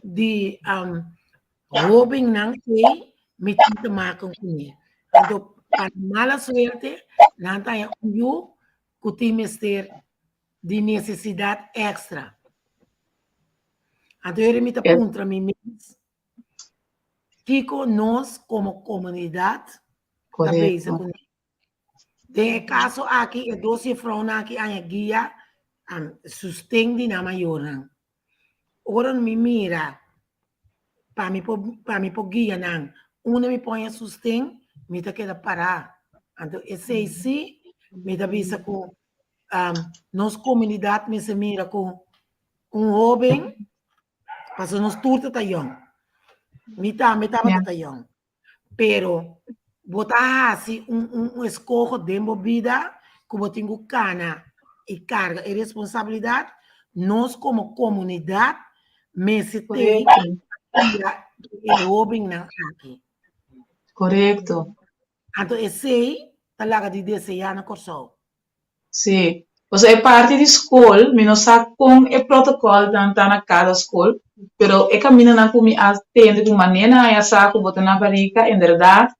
di um, hobennan ei mi tin te maken kuné. Anto pa mala suerte nan ta haña un yu ku tin mester di nesesidat èkstra. Anto heri mi ta puntra mi mes, kiko nos komo komunidat ta bezig kuné? Den e kaso aki e dos jefrounan aki haña guia susten di nan mayornan. Ora mi mira pa mi por pa mi por guia nan unda mi por haña susten mi ta keda pará. Anto esei sí mi ta bisa ku nos komunidat mester mira ku un hóben pasobra nos tur ta ta yòn. Mi tambe tabata ta yòn. Pero bo ta hasi un, un, un eskoho den bo bida ku bo tin ku kana i karga e responsabilidat. Nos komo komunidat mester tei guia e hóbennan aki. Korekto. Anto esei ta laga di deseá na Kòrsou. Sí. Pasobra e parti di skol, mi no sa kon e protocolnan ta na kada skol, pero e kamindanan ku mi a tende ku manera nan a sa ku bo ta na barika, inderdat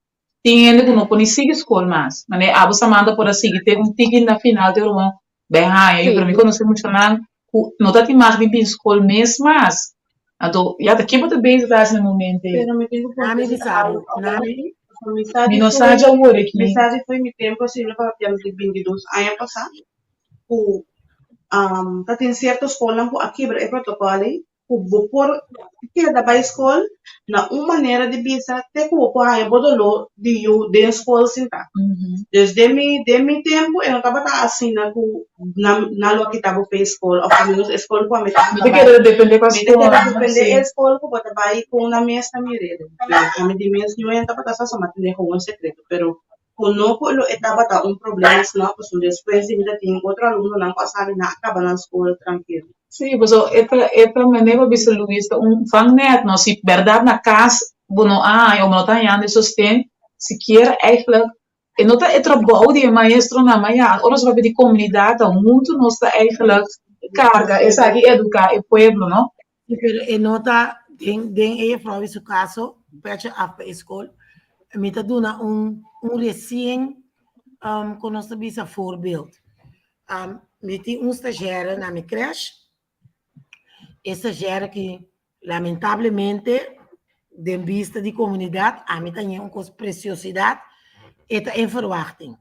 tin hende ku no por ni sigui skol mas. Manera abo Samantha por a sigui te un tiki na final te ora bo bai haña yu, pero mi konosé muchanan ku no ta tin mag di bin skol mes mas. Anto, ya ta ke bo ta bezig ta hasi na momento ei? Pero mi tin ku Nami puntra di sabi, algo nami. awor. Mi sa Mi di no sa foi, dja awor mi aki. sa di foi mi tempu asina pa papia di 22 aña pasá ku um, ta tin sierto skolnan ku a kibra e protokòl ei ku bo por keda bai skol na un manera di bisa te ku bo por haña bo doló di yu den skol sintá. Dus den mi den mi tempu e no tabata asina ku nan nan lo a kita bo fe skol òf al menos e skol ku ami Mi tabata ta bai. kere depende pa Mi ta skol, keda depende sí. e skol ku bo ta bai kon nan mes ta mir'é. Ami di mes ñoe tabata sa sa mantené komo un sekreto pero Ku no ku lo e tabata un problema sino pasobra despues di mi ta tin otro alumnonan ku a sali nan a kaba nan skol trankil. Sí, pasobra e ta e ta manera bo bisa Luis ta un vangnet no, si bèrdat na kas bo no a haña o bo no ta hañando e sosten sikiera eigentlik e no ta e trabou di e maestronan ma ya ora nos papia di komunidat ta huntu nos ta eigentlik karga esaki eduká e pueblo no. Sí, pero e no ta den den e juffrouw su caso, petje af pa e school. Mi ta duna un un recien um, con nos ta bisa voorbeeld. Um, mi tin un stagiaire na mi crèche. E stagiaire ki lamentablemente den bista di comunidad, ami ta ñe un cos preciosidad, e ta en verwachting.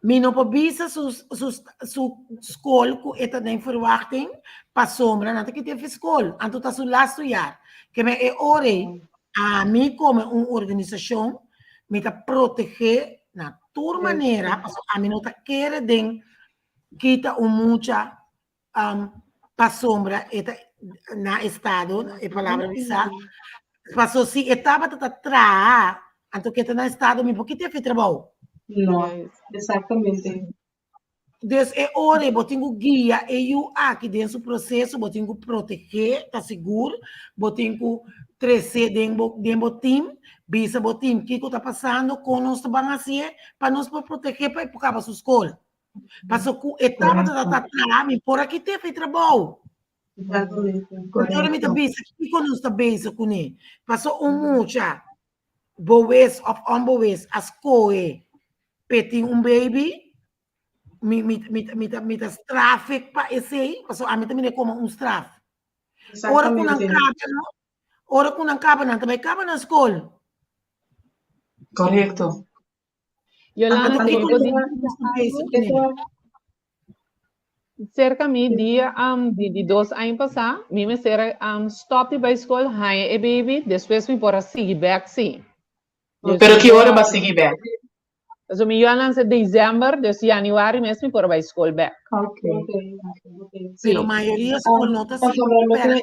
Mi no por bisa su, su, su school ku e ta den verwachting, pasobra nan ta kita e school, anto ta su laatste jaar. Ke men e ora ei, ami komo un organisashon, mi ta protegé na tur manera, pasobra ami no ta kere den kita un mucha um, pasobra e ta na estado, e palabra bisa, paso si e tabata ta traha, anto ke ta na estado, mi por kita e trabou. No, exactamente. Dus e ora bo tin ku guia e yu aki den su proseso, bo tin ku protegé, ta sigur, bo tin ku trese den bo, den bo team, bisa bo team kiko ta pasando, kon nos ta ban hasié, pa nos por protegé pa e por kaba su skol. Paso ku e tabata ta ta traha, mi por a kit'é fi trabou. Ora mi ta bisa kiko nos ta bezig kuné. Paso un mucha bewes òf onbewes a skohe p'e tin un baby, mi mi mi mi ta mi ta straf e pa esei, pasobra ami ta mir'é komo un straf. Ora ku nan kaba no, ora ku nan kaba nan ta bai kaba na skol. Korekto. Yolanda, Anto si kiko bo di nos ta bezig kuné? Cerca mi dia um, di, di dos aña pasá, mi mester um, stop di bai school, haña e baby, despues mi por a sigui bek, sí. Dus Pero mi ki por ora a- ba sigui bek? So mi yu a lansa december, dus januari mes mi por a bai school bek. Ok. Sí. Pero mayoria school no ta sigui Pasobra loke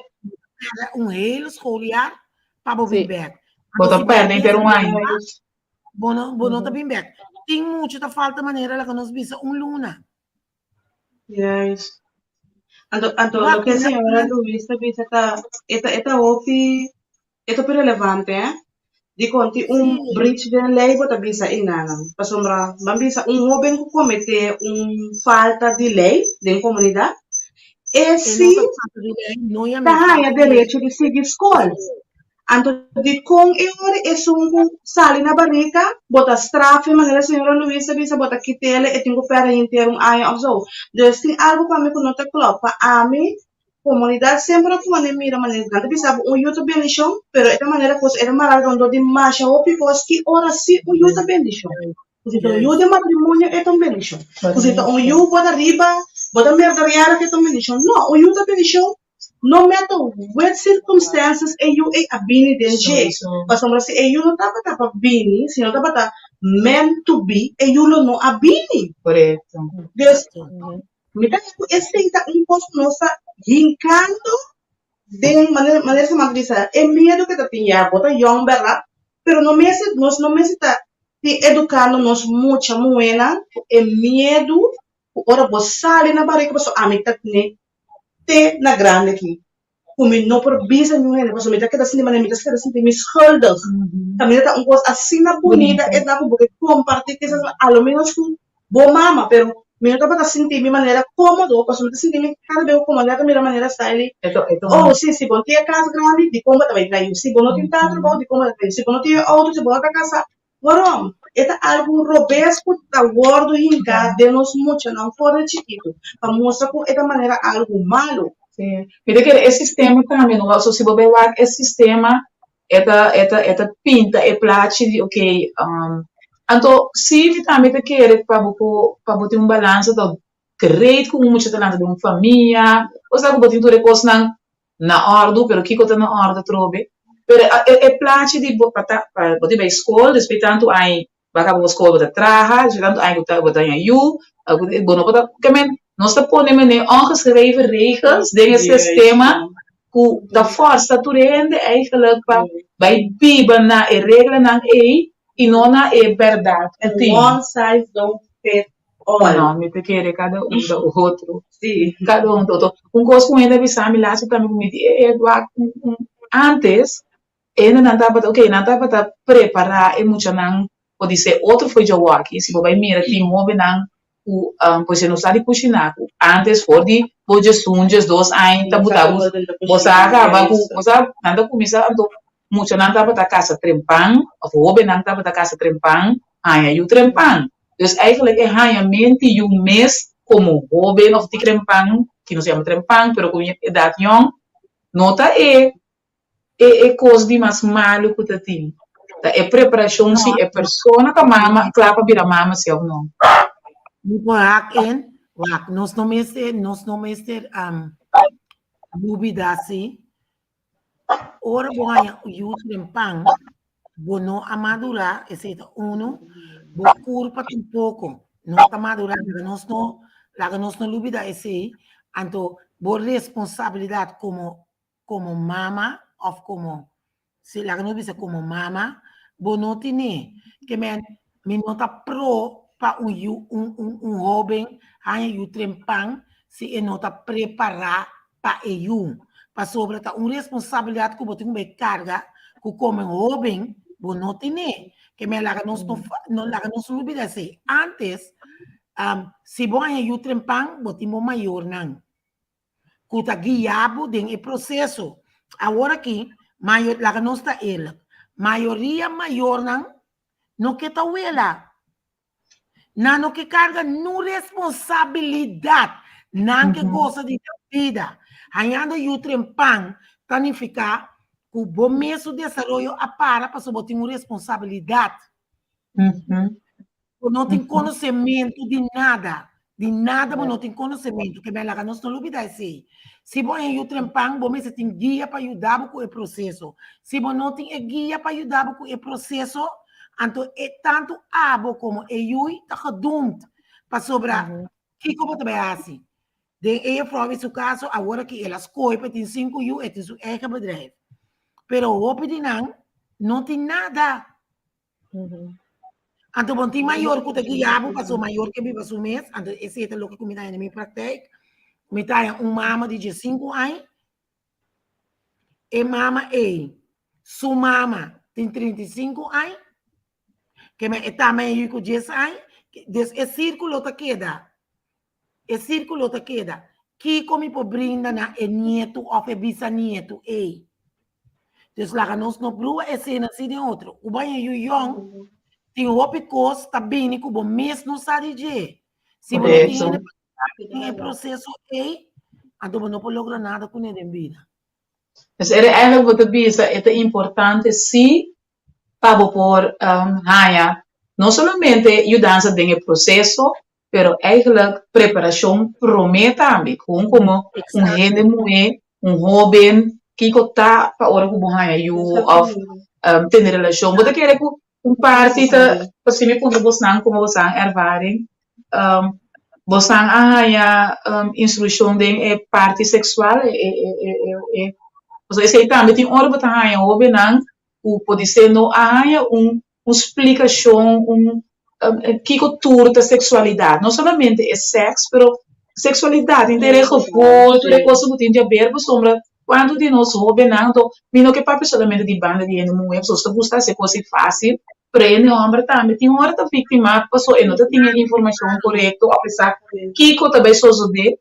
pera un hele schooljaar pa bo bin Sí. bek. Bo ta perde henter un aña. Bo no, bo no ta bin bek. Tin mucho ta falta manera laga nos bisa un luna. Juist. Anto, anto loke señora Luis ta bisa ta, e ta, e ta hopi, e ta hopi relevante, eh. Dikon tin un breach den lei bo ta bisa enanan. Pasobra ban bisa un hoben ku komete un falta di lei den komunidat, e si ta haña derecho di sigui skol. Anto dikon e ora esun ku sali na barika bo ta straf e manera señora Luis a bisa bo ta kit'el e tin ku pèrdè henter un aña òf so. Dus tin algu pa mi ku no ta klòp. Pa ami komunidat semper a pone mira manera nan ta bisa bo un yu ta bendishon pero e ta manera kos e ta mara rondó di masha hopi kos ki ora si un yu ta bendishon. Ku si ta un yu den matrimonio e ta un bendishon. Ku si ta un yu bo ta riba bo ta merderiada e ta un bendishon. No, un yu ta bendishon No matter what circumstances e yu ei a bini den dje, pasobra si e yu no tabata pa bini, si no tabata meant to be, e yu lo no a bini. Korekto. Dus, mi ta kere ku esei ta un kos ku nos ta hinkando den, manera manera Samantha bisa, e miedu ku ta tin ya, bo ta yòn bèrdat, pero no mester, nos no mester ta tin edukando nos mucha muhénan ku e miedu ku ora bo sali na barika pasobra ami ta tene te na grandi aki ku mi no por bisa niun hende pasobra mi ta keda sinti manera mi ta keda sinti mi schuldig. Kaminda ta un kos asina bunita e ta ku bo ke kompartí kisas a lo menos ku bo mama pero mi no tabata sinti mi manera kómodo pasobra mi ta sinti mi kada bes ku komo ta mira manera Stylie oh si si bo no tin e kas grandi dikon bo ta bai traha yu si bo no tin tantu trabou dikon bo ta traha yu si bo no tin e outo si bo no ta kasá Waarom? E ta algu robes ku ta wòrdu hinká den nos muchanan for di chikitu, pa mustra ku e ta manera algu malu. Sí. Mi ta kere e sistema tambe no so si bo bai wak e sistema e ta e ta e ta pinta e plachi di okay anto si mi tambe ta kere pa bo por pa bo tin un balansa ta great ku un mucha ta lanta den un famia osea ku bo tin tur e kosnan na òrdu, pero kiko ta na òrdu atrobe? Pero e e plachi di bo pa ta pa bo ta bai skol, despues tantu aña bo a kaba bo skol bo ta traha, despues tantu aña bo ta haña yu, bo no por ta, ke men nos ta pone mene ongeschreven regels den e sistema ku ta fòrsa tur hende eigenlijk pa bai biba na e reglanan ei i no na e bèrdat ku tin. One size don't fit all. No, mi ta kere kada un ta otro. Sí. Kada un ta otro. Un kos ku hende a bisa mi laatste tambe ku mi di e e wak un un antes e hendenan tabata ok nan tabata prepará e muchanan podisé otro for djawoki si bo bai mira tin hobennan ku podisé no sa di kushiná ku antes for di bo djesun djesdos aña ta buta bo bo sa kaba ku bo sa nan ta kuminsá anto muchanan tabata kasa trempan òf hobennan tabata kasa trempan haña yu trempan. Dus eigenlijk e hañamenti yu mes komo hoben òf di trempan, ki nos yama trempan, pero ku edat yòn, no ta e e e kos di mas malu ku ta tin. Ta e preparashon si e persona ta mama, kla pa bira mama si òf no. Mi por hak in, wak, nos no mester, nos no mester lubida si Ora bo haña un yu trempan, bo no a madurá, esei ta unu, bo kurpa tampoko no ta madurá, laga nos no, laga nos no lubidá esei, anto bo responsabilidat komo komo mama òf komo, si laga nos bisa komo mama, bo no tine. Ke men, mi no ta pro pa un yu, un un un hóben haña yu trempan si e no ta prepará pa e yu, pasobra ta un responsabilidad cu bo tin cu bay carga cu como hoben bo no tene. Ke men laga nos no no laga nos no lubida esey. Antes, si bo haña yu trempan, bo tin bo mayornan cu ta guia bo den e proceso. Awor aki, mayor, laga nos ta eerlijk, mayoria mayornan no ke ta wela. Nan no ke karga nu responsabilidat. Nan ke gosa di nan bida. Hañando yu trempan ta nifiká ku bo mes su desaroyo a para pasobra bo tin un responsabilidat. Bo no tin konosementu di nada. Di nada bo no tin konosementu. Ke men laga nos no lubida esei. Si bo haña yu trempan, bo mester tin guia pa yuda bo ku e proseso. Si bo no tin e guia pa yuda bo ku e proseso, anto e tantu abo komo e yui ta gedoemd. Pasobra kiko bo ta bai hasi? Den e juffrouw su kaso, awor aki el a skohe pa e tin sinku yu, e tin su eigen bedrijf. Pero hopi di nan. No tin nada. Anto bon tin mayor ku ta guia bo paso mayor ke biba su mes, anto esei ta loke ku mi ta haña den mi praktijk. Mi ta haña un mama di diesinku aña, e mama ei, su mama tin 35 aña, ke men e tama e yu ku dies aña, dus e sirkulo ta keda, e sirkulo ta keda. Kiko mi por brinda na e nietu òf e bisanietu ei? Dus laga nos no brua esena así den otro. Ku bo haña yu yòn, tin hopi kos ta bini ku bo mes no sa di dje. Si bo no tin hende pa yuda den e proseso ei, anto bo no por logra nada kuné den bida. Dus ere eigenlijk bo ta bisa e ta importante si pa bo por haña no solamente yudansa den e proseso, pero eigenlijk preparashon promé tambe, kon komo un hende muhé, un hóben, kiko ta pa ora ku bo haña yu òf tene relashon. Bo ta kere ku un parti ta, pasobra mi puntra bosnan komo bosan ervaring, bosan a haña instrukshon den e parti seksual, pasobra esei tambe tin ora bo ta haña hóbennan ku podisé no a haña un un splikashon, un kiko tur ta seksualidat. No solamente e sèks, pero seksualidat, henter e gevoel, tur e kosnan ku tin di haber pasobra kuantu di nos hóbennan, anto mi no ke papia solamente di banda di hende muhé, pasobra nos ta gusta hasi e kos ei fásil, pero e hende hòmber tambe tin ora ta víktima pasobra e no ta tin e informashon korekto òf e sa kiko ta bai sosodé.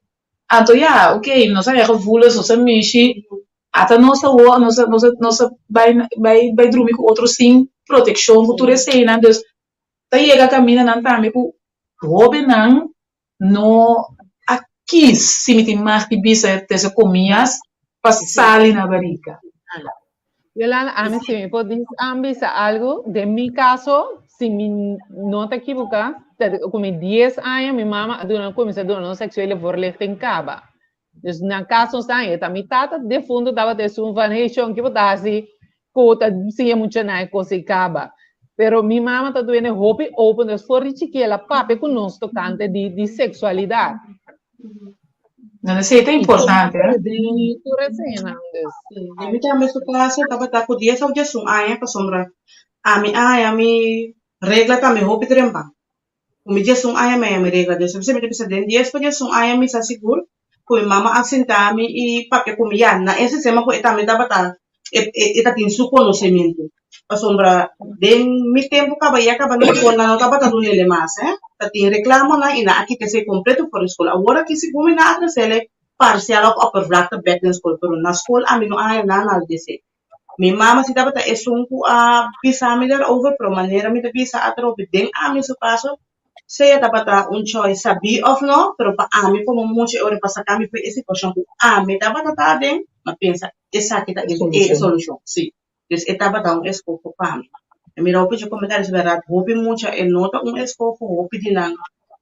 Anto ya, oke, nos a haña gevoelens, nos a mishi, Ata nos awor nos a nos a nos a bai bai bai drumi ku otro sin protekshon ku tur eseinan dus ta yega kamindanan tambe ku hóbennan no a kis si mi tin mag di bisa tuese komias pa sali na barika. Yolanda, ami si mi por bisa algu, den mi kaso, si mi no ta ekiboká, ku mi dies aña mi mama a duna kuminsá duna nos seksuele voorlichting kaba. Dus na cas nos ta, ta mi tata defunto tabata esun van, hey shon, ki bo ta hasi ku ta siña muchanan e kos ei kaba. Pero mi mama ta duene hopi open, dus for di chiki el a papia ku nos tokante di, di seksualidat. No, esei ta importante, eh? Tur eseinan, dus. Den mi tambe su kaso tabata ku dies òf diesun aña pasobra ami a haña mi regla tambe hopi trempan. Ku mi diesun aña mi a mi regla. Despues mi ta bisa den dies pa diesun aña mi sa sigur ku mi mama a sinta mi i papia ku mi. Ya, na e sistema ku e tambe tabata e ta tin su konosementu. Pasobra den mi tempu kaba ya kaba na skol nan no tabata dunele mas. Ta tin reklamonan i nan a kita esei kompleto for di skol. Awor aki segun mi nan a tresele parsial òf oppervlakte bèk den skol, pero na skol ami no a haña nada di esei. Mi mama si tabata esun ku a bisa mi daarover, pero manera mi ta bisa atrobe den ami su kaso, sea tabata un choice sabí òf no, pero pa ami komo mucha e ora pa saka mi for e situashon ku ami tabata ta aden, mi a pensa esaki ta e solushon, si. Dus e tabata un eskoho pa mi. Mi mira hopi dje komentario si bèrdat hopi mucha e no ta un eskoho, hopi di nan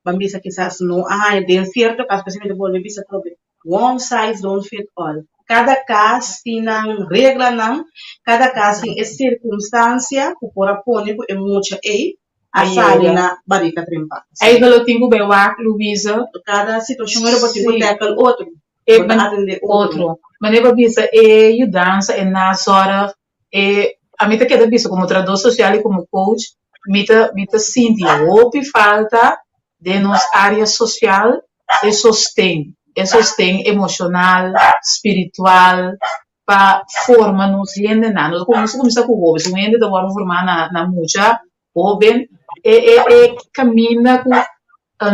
ban bisa kisas no a haña den sierto kaso, p'esei mi ta bolbe bisa atrobe, One size don't fit all. Kada kas tin nan reglanan, kada kas tin e sirkunstansia ku por a pone ku e mucha ei a sali na barika trempa. Eigen lo tin ku bai wak, Louise. Kada situashon ora bo tin ku tackle otro, bo ta atende otro. Manera bo bisa e yudansa, e nazorg, e ami ta keda bisa komo trahador sosial i komo coach mi ta mi ta sinti hopi falta den nos área sosial e sosten, e sosten emoshonal, spiritual pa forma nos hendenan. Nos nos a kuminsá ku hóben, si un hende ta wòrdu formá na na mucha hóben e e e kaminda ku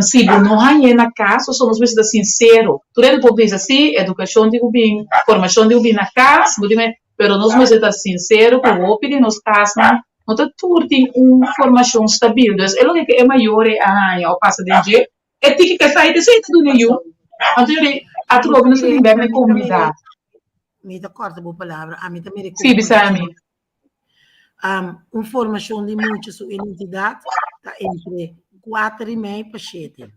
Si bo no hañ'é na kas, pasobra nos mester ta sinsero. Tur hende por bisa, sí, edukashon tin ku bin, formashon tin ku bin na kas, bo tin pero nos mester ta sinsero ku hopi di nos kasnan no ta tur tin un formashon stabil. Dus e loke ku e mayor ei a haña òf pasa den dje, e tiki ku esei ta esei ta duna e yu. Anto yori atrobe nos ta bin bèk na e komunidat. Mi ta kòrta bo palabra, ami ta mira e Sí, bisa mi. Un formashon di mucha su identidat ta entre kuater i mei pa shete.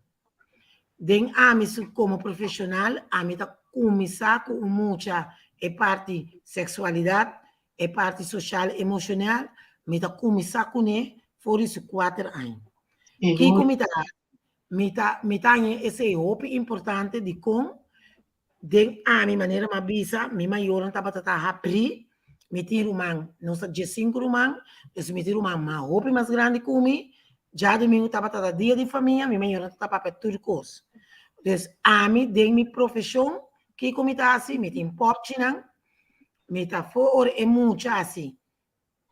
Den ami su komo profeshonal, ami ta kuminsá ku un mucha e parti seksualidat, e parti soshal emoshonal, mi ta kuminsá kuné for di su kuater aña. Kiko mi ta hasi? Mi ta mi ta haña esei hopi importante dikon den ami manera mi a bisa mi mayornan tabata ta habrí. Mi tin ruman, nos ta diesinku ruman, dus mi tin ruman mas hopi mas grandi ku mi. Djadumingu tabata ta dia di famia, mi mayornan ta papia tur kos. Dus ami den mi profeshon, kiko mi ta hasi? Mi tin pòpchinan, mi ta for e mucha hasi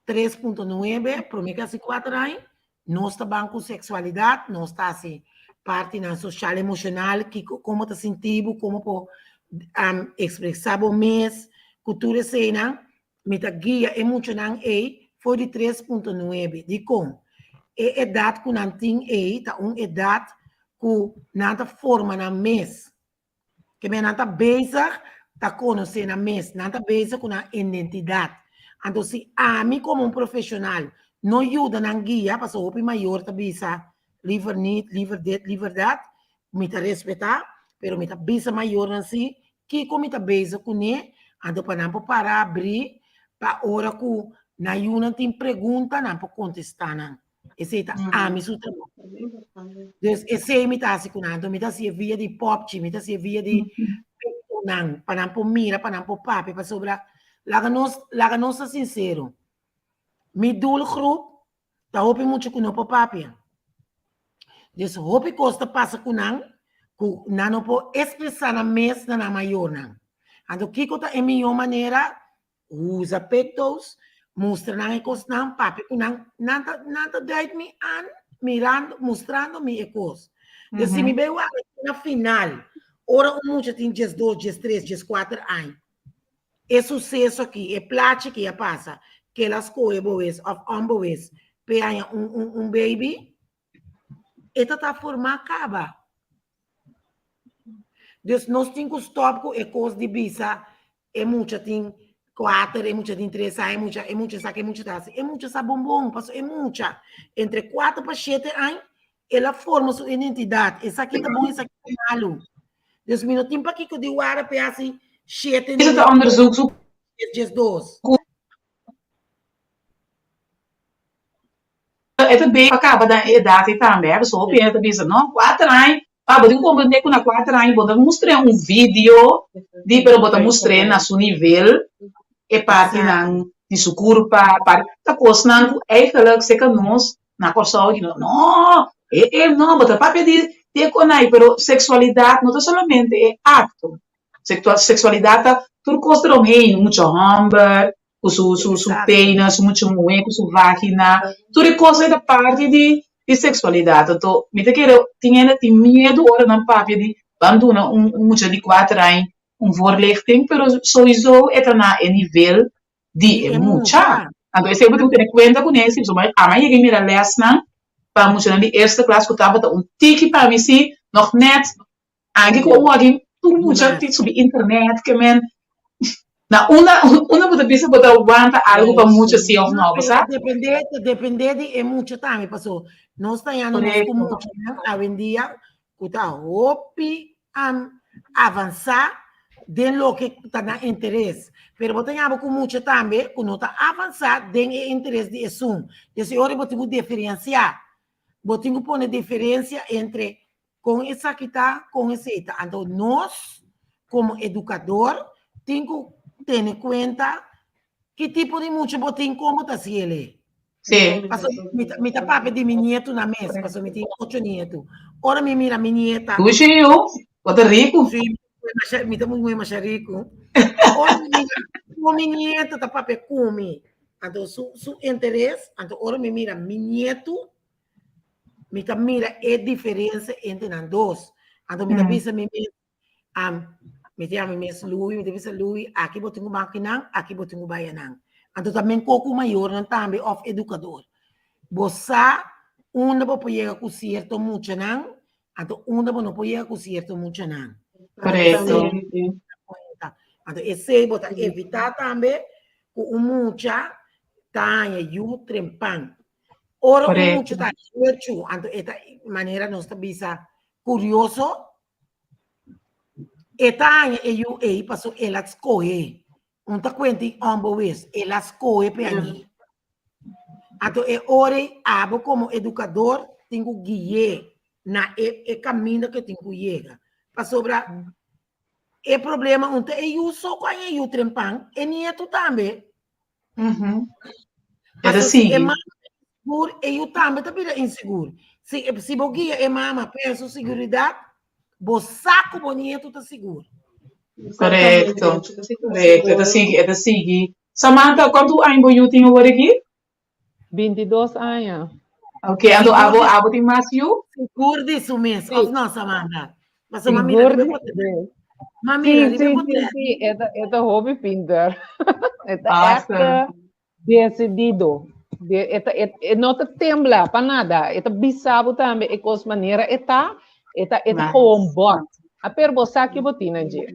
3.9, promé ku hasi kuater aña, nos ta ban ku seksualidat, nos ta hasi partinan sosial emoshonal, kiko, komo ta sinti bo, komo por ekspresá bo mes, ku tur eseinan, mi ta guia e muchanan ei for di 3.9. Dikon? E edat ku nan tin ei ta un edat ku nan ta forma nan mes. Ke men nan ta bezig ta konosé nan mes, nan ta bezig ku nan identidat. Anto si ami komo un profeshonal no yuda nan guia, pasobra hopi mayor ta bisa liever niet, liever dit, liever dat, mi ta respetá, pero mi ta bisa mayornan si kiko mi ta bezig kuné, anto pa nan por para abrí pa ora ku nan yunan tin pregunta nan por kontestá nan. Esei ta ami su trabou. Dus esei mi ta hasi ku nan. Anto mi ta hasi e via di popchi, mi ta hasi e via di nan, pa nan por mira, pa nan por papia, pasobra laga nos, laga nos ta sinsero. Mi doelgroep ta hopi mucha ku no por papia. Dus hopi kos ta pasa ku nan, ku nan no por ekspresá nan mes na nan mayornan. Anto kiko ta e mihó manera? Usa pictos, mustra nan e kosnan, papia ku nan, nan ta, nan ta duit mi an mirando, mustrando mi e kos. Dus si mi bai wak na final, ora un mucha tin diesdos, diestres, dieskuater aña, e suseso aki, e plachi aki a pasa, ke el a skohe bowes òf ònbowes p'e haña un, un, un baby, e ta ta formá kaba. Dus nos tin ku stòp ku e kos di bisa e mucha tin kuater, e mucha tin tres aña, e mucha, e mucha sa ke e mucha ta hasi. E mucha sa bon bon, pasobra e mucha entre kuater pa shete aña el a forma su identidat, e sa ki ta bon, e sa ki ta malu. Dus mi no tin pakiko di wara p'e hasi shete, Esei ta onderzoek su 12. E ta bei pa kaba den e edat ei tambe, hè. Pasobra hopi hende ta bisa, no, kuater aña, pa bo tin ku komprendé ku na kuater aña bo ta mustr'é un video di, pero bo ta mustr'é na su nivel e partinan di su kurpa, parti, ta kosnan ku eigenlijk seka nos na Kòrsou di no, no, e e no, bo ta papia di di e konai, pero seksualidat no ta solamente e akto, seksualidat ta tur kos eromheen, mucha hòmber, ku su su su penis, su mucha muhé ku su vagina, tur e kos ei ta parti di di seksualidat. Anto mi ta kere tin hende tin miedu ora nan papia di ban duna un un mucha di kuater aña un voorlichting, pero souiso e ta na e nivel di e mucha. Anto esei bo tin ku tene kuenta kuné si pasobra ami a yega mira lèsnan pa muchanan di eerste klas ku tabata un tiki pa mi si nòg nèt Anke ku awor tur mucha tin subi internet ke men na unda unda bo ta bisa bo ta wanta algu pa mucha si of no, bo sa? Depende, ta depende di e mucha tambe paso nos ta yanda nos ku muchanan awendia ku ta hopi avansa den loke ta nan interes pero bo ta yamba ku mucha tambe ku no ta avansa den e interes di esun des e ora bo tin ku diferensia bo tin ku pone diferensia entre Kon esaki ta, kon esei ta. Anto nos komo edukador tin ku tene kuenta ki tipo di mucha bo tin kon bo ta hasi el'e. Sí. Paso mi ta, mi ta papia di mi nietunan mes, paso mi tin ocho nietu. Ora mi mira mi nieta. Dushi yu, bo ta riku. Sí, mi ta muy masha riku. Ora mi mira kon mi nieta ta papia ku mi, anto su, su interes, anto ora mi mira mi nietu, Mi ta mira e diferencia entre nan dos. Anto mi ta bisa mi mes, am, mi ta yama mi mes Louis, mi ta bisa Louis, aki bo tin ku bai akinan, aki bo tin ku bai anan. Anto ta men ko ku mayornan tambe òf edukador. Bo sa unda bo por yega ku sierto muchanan, anto unda bo no por yega ku sierto muchanan. Korekto. Anto esei bo ta evitá tambe ku un mucha ta haña yu trempan. Ora un mucha ta hechu, anto e ta manera nos ta bisa kurioso, e ta haña e yu ei paso el a skohe. Un ta kuenta i onbewust, el a skohe p'e hañ'é. Anto e ora ei abo komo edukador tin ku gui'é na e e kaminda ku e tin ku yega. Pasobra e problema un ta e yu so ku haña e yu trempan, e nietu tambe. Mhm. E ta Paso si e sigui. mama ta insigur, e yu tambe ta bira insigur. Si, si bo guia e mama pa su siguridat, bo sa ku bo nietu ta sigur. Korekto, korekto. E ta sigui, e ta sigui. Samantha, kuantu aña bo yu tin awor aki? 22 aña. Ok, anto abo, abo tin mas yu? Sigur di su mes, Sí. of no, Samantha? Pasobra m'a mira Sigur riba di e su mes. M'a mira Sí, riba sí, e sí, potret. sí. E ta, e ta hopi pinter. E ta echt Awesome. decidido. De, e, ta, e, e no ta tembla pa nada. E ta bisa bo tambe e kos manera e ta. E ta, e ta Nice. gewoon bot. A per bo sa ki bo tin na dje.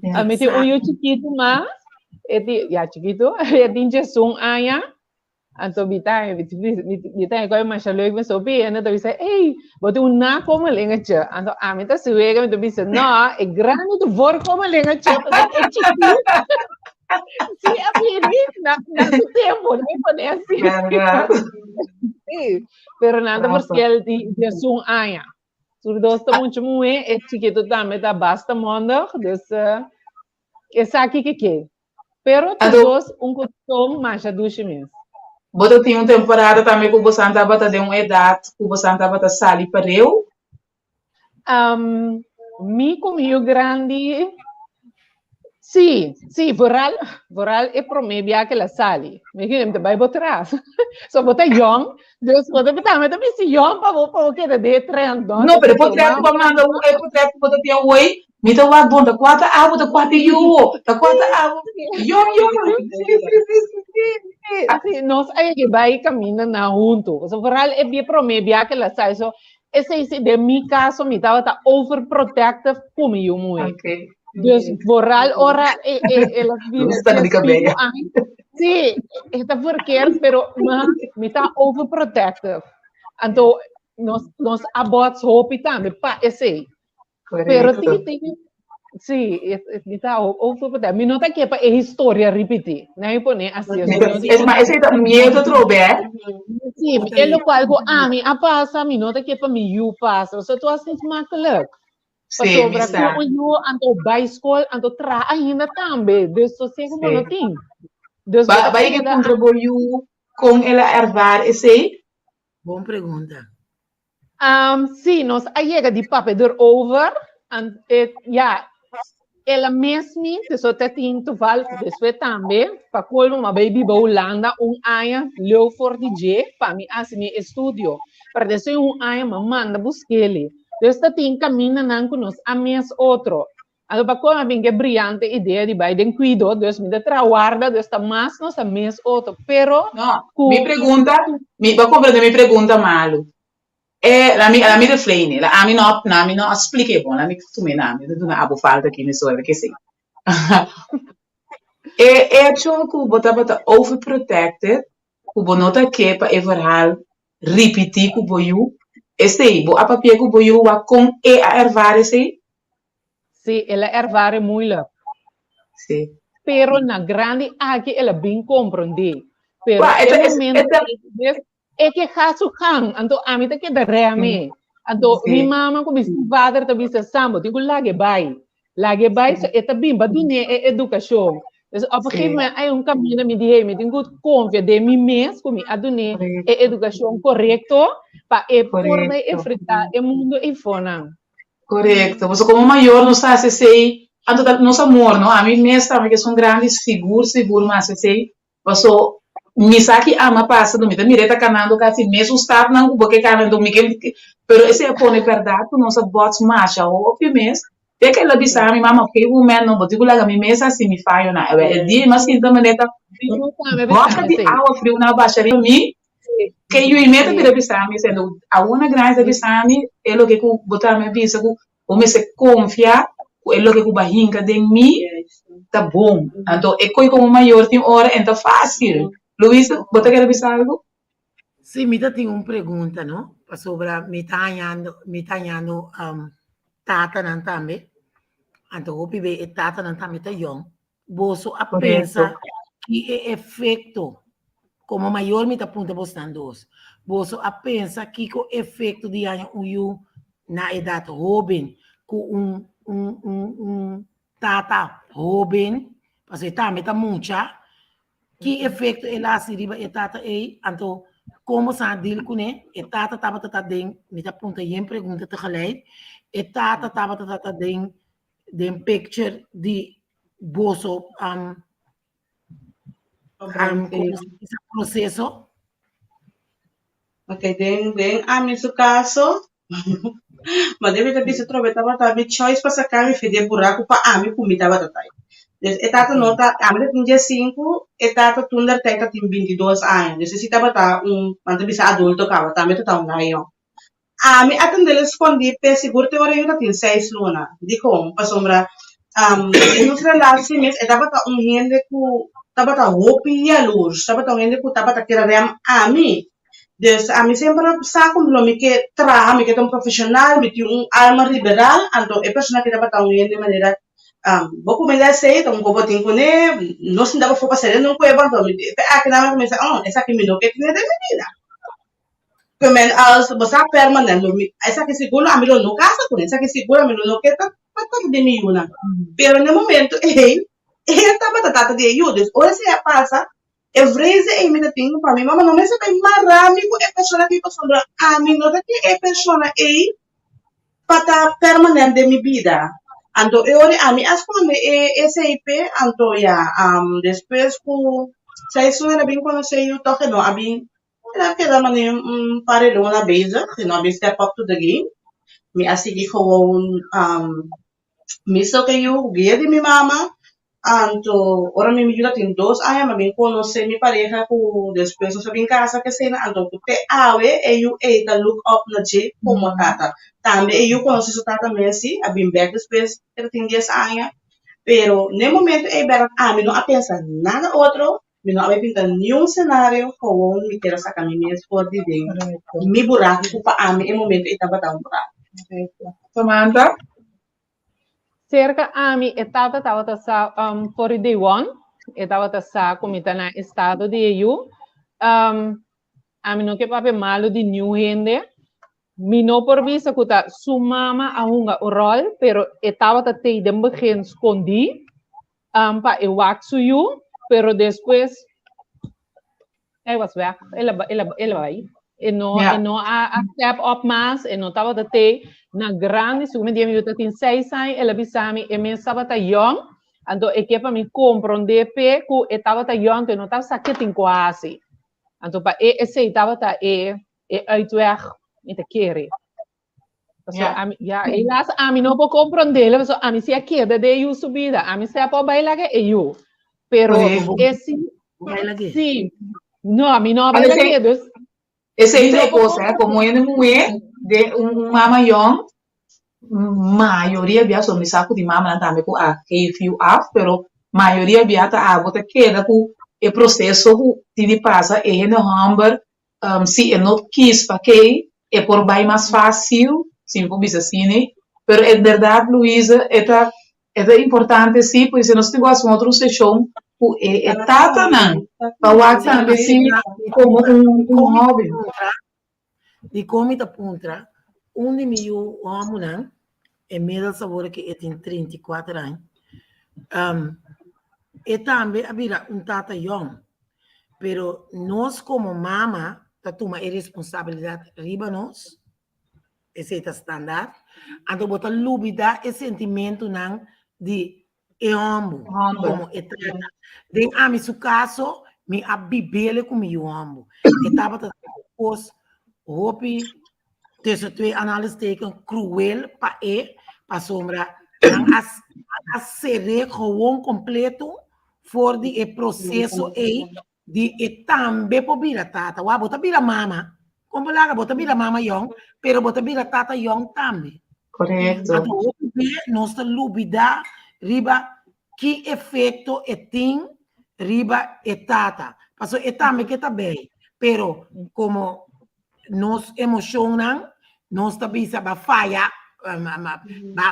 Ja. A mi tin un yu chikitu mas. E ti, ja, chikitu. E tin 11 aña. Anto mi ta, mi ta koe masha leuk mi so bi en ta bisa, "Ey, bo tin un na como lengetje." Anto ami ta suega mi ta bisa, "No, e grandi ta voor como lengetje, pasobra e chikitu." Sí, a bini na, na su tempo, no mi pone así. Verdad. Sí, pero nan ta Bravo. verschil di 11 aña. Tur dos ta mucho muhe, e chikitu tambe ta basta mondig, dus uh, esaki ke ke. Pero tur Anto, dos un koston masha dushi mes. bo ta tin un temporada tambe ku bosan tabata den un edat ku bosan tabata sali pareu? Um, mi ku mi yu grandi, sí, sí, vooral, vooral e promé bia ke la sali. Mi gine, mi ta bai bo tras. So bo ta yong, dus bo ta tambe ta bisti yong pa bo, pa bo keda den e trend, no? No, Dus pero e e potret ku tuma bo a manda, e potret ku bo ta tin awoi, mi ta wak bon, ta kua ta abo, ta kua ta yu, ta kua ta abo. Yong, yong. Sí, sí, sí, sí. Sí, sí, sí, nos a yega bai kaminda na huntu. So vooral e bia promé bia ke la sali. So esei si den mi kaso mi tabata overprotective ku mi yu muhé. Okay. Dus vooral ora e e el a bira Luz ta di 10 cabello. pico aña. Sí, e ta verkeerd, pero ma mi ta overprotective. Anto nos nos a bots hopi tambe pa esei. Pero Correcto. tiki tiki sí, mi ta overprotective. Mi no ta ke pa e historia ripití. Na mi pone así. Es, es, ma esei ta miedo trobe, eh? Sí, e lokual ku ami a pasa, mi no ta ke pa mi yu pasa. So, het was niet makkelijk. Sí, mi Pasobra ku sa. un yu anto bai skol, anto traha ainda tambe. Dus sosiego bo no Sí. tin. Dus bo Ba, ta ba yega keda puntra bo yu kon el a ervaar esei? Bon pregunta. Um, sí, nos a yega di papia erover. En, eh, ja, el a mes mi, so te tin toevallig después tambe, pa colmo ma bai biba Hulanda un aña, leu for di dje, pa mi hasi mi estudio. Pero después un aña ma manda buskele. Dus ta tin camindanan ku nos a mes otro. Anto pa colmo a bin ke brillante idea di bai den cuido, dus mi ta traha warda, dus ta mas nos a mes otro. Pero No, ku mi pregunta, mi, bo comprende mi pregunta malu. E, la mi, la mi refleine, la ami no, na mi no a splike bon, la mi tume na mi, duna abo falta aki mesora ke si. E hecho ku bo tabata overprotected, ku bo no ta ke pa e verhaal ripiti ku bo yu, esei, bo a papia ku bo yu wak kon e a ervaar esei? Sí, el a ervaar e moeilijk. Sí. Pero na grandi aki el a bin comprendé. Pero Wa, e e ta, e, momento e ta, ei, E ke ga su gang, anto ami ta keda reme. Anto mi Sí. mama ku mi vader ta bisa Sam, bo tin ku lag'e bai. Lag'e bai, so e ta bin pa dun'é e edukashon. Dus op een Sí. gegeven moment hay un kaminda mi di, hey, mi tin ku konfia den mi mes ku mi a dun'é e Korekto. edukashon korekto pa e por bai Korekto. enfrentá e mundo eifonan. Korekto. Pasobra komo mayor nos ta hasi esei, anto ta nos amor, no? Ami mes tambe ke esun grandi sigur sigur mi hasi esei. Paso mi sa ki ama pasa do mi ta mira e ta kanando kasi mesun stapnan ku bo ke kana do mi ke pero esei a pone bèrdat ku nos a bòts masha hopi mes te ke el a bisa mi mama oke woman no bo tin ku laga mi mes hasi mi fayonan e e dia mi a sinta manera ta bòta di awa friu nan a basha riba mi ke yui me ta bira bisa mi esei awor na grandi ta bisa mi e loke ku bo tambe a bisa ku Bo mester konfia ku e loke ku bo a hinka den mi ta bon. Anto e koi komo mayor tin ora en ta fásil. Luisa, bo ta kere bisa algu? Sí, mi ta tin un pregunta, no? Pasobra mi ta hañando, mi ta hañando tatanan tambe. Anto hopi be e tatanan tambe ta yòn. Boso a pensa ki e efekto, komo mayor mi ta puntra bosnan dos, boso a pensa kiko efekto di haña un yu na edat hóben ku un un un un tata hóben, pasobra e tambe ta mucha. Ki efekto el a hasi riba e tata ei? Anto kon boso a deal kuné? E tata tabata ta den, mi ta punta yen pregunta tegelijk, e tata tabata ta ta den den picture di boso um, um, proceso? Ok, den, den ami su caso, ma debe ta bisa trobe tabata mi choice pa saca mi fe den buraco pa ami cu mi tabata tai. Dus e tata no ta, ami ta tin 15, e tata toen der tijd ta tin 22 aña. Dus esi tabata un, nan ta bisa adulto caba, tambe ta ta un gayon. Ami a tendele scondi p'e sigur te ora yu ta tin seis luna. Dicon? Pasobra den nos relatie mes e tabata un hende cu tabata hopi jaloers, tabata un hende cu tabata kere rem ami. Dus ami semper a sa cu lo mi ke traha, mi ke ta un profesional, mi tin un alma liberal, anto e persona aki tabata un hende manera bo cuminda esey ta un cu bo tin cune, no sinta bo for pa sere nun cuebo, anto mi te aki nan mi a cuminsa, esaki mi no ke tene den mi bida. Ke men als bo sa permanent lo mi esaki sigur lo ami lo no kasa kuné esaki sigur ami lo no ke ta tata di mi yunan pero na e momento ei e tabata tata di e yu dus ora esei a pasa e vreze ei mi ta tin pa mi mama no mester bai mara mi ku e persona aki pasobra ami no ta ke e persona ei pa ta permanent den mi bida anto e ora ami a skonde e esei p'e anto ya despues ku seis luna el a bin konosé yu tòg e no a bin El a keda manera un par di luna bezig, si no a bin step up to the game. Mi a sigui gewoon mi soke yu ku guia di mi mama. Anto ora mi yu tatin dos aña mi a bin konosé mi pareha ku despues nos a bin kasa kesina. Anto ku te awe e yu ei ta look up na dje komo tata. Tambe e yu konosé su tata mes si, a bin bèk despues e tatin dies aña. Pero n'e momento ei bèrdat ami no a pensa nada otro. Mi no a bai pinta niun senario, gewoon mi kier a saca mi mes for di den mi buraco cu pa ami e momento ei tabata un buraco. Samantha? Cerca ami e tata tabata sa um, for di day one, e tabata sa cu mi ta na estado di e yu. Um, ami no ke papia malo di niun hende. Mi no por bisa cu ta su mama a hunga un rol, pero e tabata tey den begin scondi. um, pa e wak su yu, pero despues hij was weg. El a, el a, el a bai. E no, e no a, a step up mas, e no tabata te na grandi, su mi dia mi yu tin 6 aña, el a bisa mi, e mes tabata yong, anto e ke pa mi comprende pe ku e tabata yong, e no tabata sa ke tin ku hasi. Anto pa e esei tabata e e uitweg mi ta kere. Paso ami, ja, helaas ami no por comprendele, paso ami si a keda de yu su bida, ami si a por bai laga e yu. Pero e si, si, no, ami no a bai laga, dus. Esei ta e cosa, eh, como hende muhé de un mama yong, mayoria bia, so mi sa ku tin mamanan tambe ku a geef yu af, pero mayoria bia ta abo ta keda ku e proceso ku tin di pasa e hende homber Si e no kies pa kei, e por bai mas fácil, si mi por bisa asina. Pero en berdad, Luisa, e ta e ta importante sí, pues nos tin ku hasi un otro seshon ku e e tatanan pa wak tambe si komo un un hòbi. Dikon mi ta puntra, un di mi yu hòmbernan, e middels awor ke e tin 34 aña, e tambe a bira un tata yòn. Pero nos como mama ta tuma e responsabilidad riba nos, esey ta standaard, anto bo ta lubida e sentimentonan di e homber como e tata. Den ami su caso, mi a bibele cu mi yu homber. E tabata cos hopi tussen twee aanhalingsteken cruel pa e, pasobra nan a a ser'é gewoon completo for di e proceso ei di e tambe por bira tata. Wak, bo ta bira mama, kon bo laga, bo ta bira mama yòn, pero bo ta bira tata yòn tambe. Correcto. Anto hopi be nos ta lubida riba ki efecto e tin riba e tata. Pasobra e tambe ke ta bei, pero como nos emocionnan, nos ta bisa ba faya, ba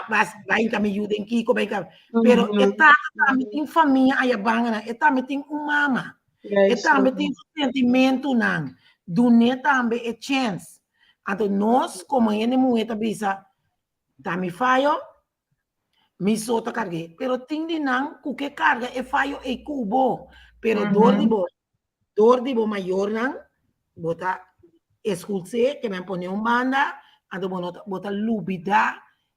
ba ba hinka mi yu den kiko, ba hinka, pero e tata tambe tin famia aya banganan, e tambe tin un mama, e tambe tin su sentimentonan, dun'é tambe e chens. Anto nos komo hende muhé ta bisa, ta mi fayo. Mi so ta karg'é. Pero tin di nan ku ke karga e fayo ei ku bo. Pero dor di bo, dor di bo mayornan, bo ta eskuls'é, ke men pone un banda, anto bo no ta, bo ta lubidá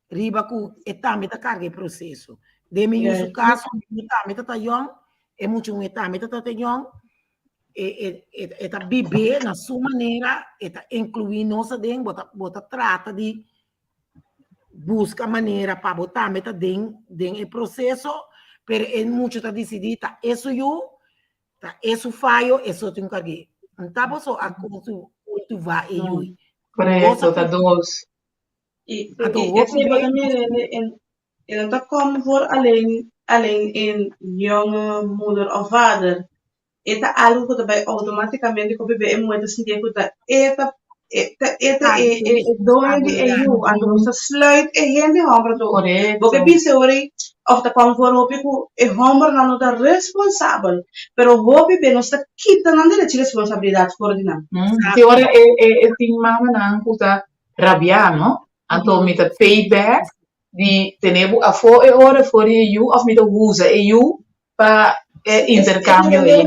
riba ku e tambe ta karga e proseso. Den mi yu su kaso, mi yu tambe ta ta yòn, e mucha muhé tambe ta ta yòn, e e e e ta bib'é na su manera, e ta inkluí nos aden, bo ta bo ta trata di buska manera pa bo tambe ta den den e proseso, pero e mucha ta disidí ta e su yu, ta e su fayo, e so tin ku karg'é. N ta boso a kultivá e yu. Korekto, ta dos. I, Anto i hopi esei bo ta bes mira en, e no ta kom voor alleen, alleen een jonge moeder of vader. E ta algu ku ta bai outomátikamente ku bebé e muhé ta sintié ku ta e ta e ta e ta e e e doño di e yu. Anto nos ta sluit e hende hòmber anto bo ke Korekto. bisa ora ei òf ta kwam for hopi ku e hòmbernan no ta responsabel, pero hopi be nos ta kita nan derechi responsabilidat for di nan. Te ora e e e tin mamanan ku ta rabiá no, anto mi ta pay back di tene bo afó e ora for di e yu òf mi ta usa e yu pa e intercambio ei.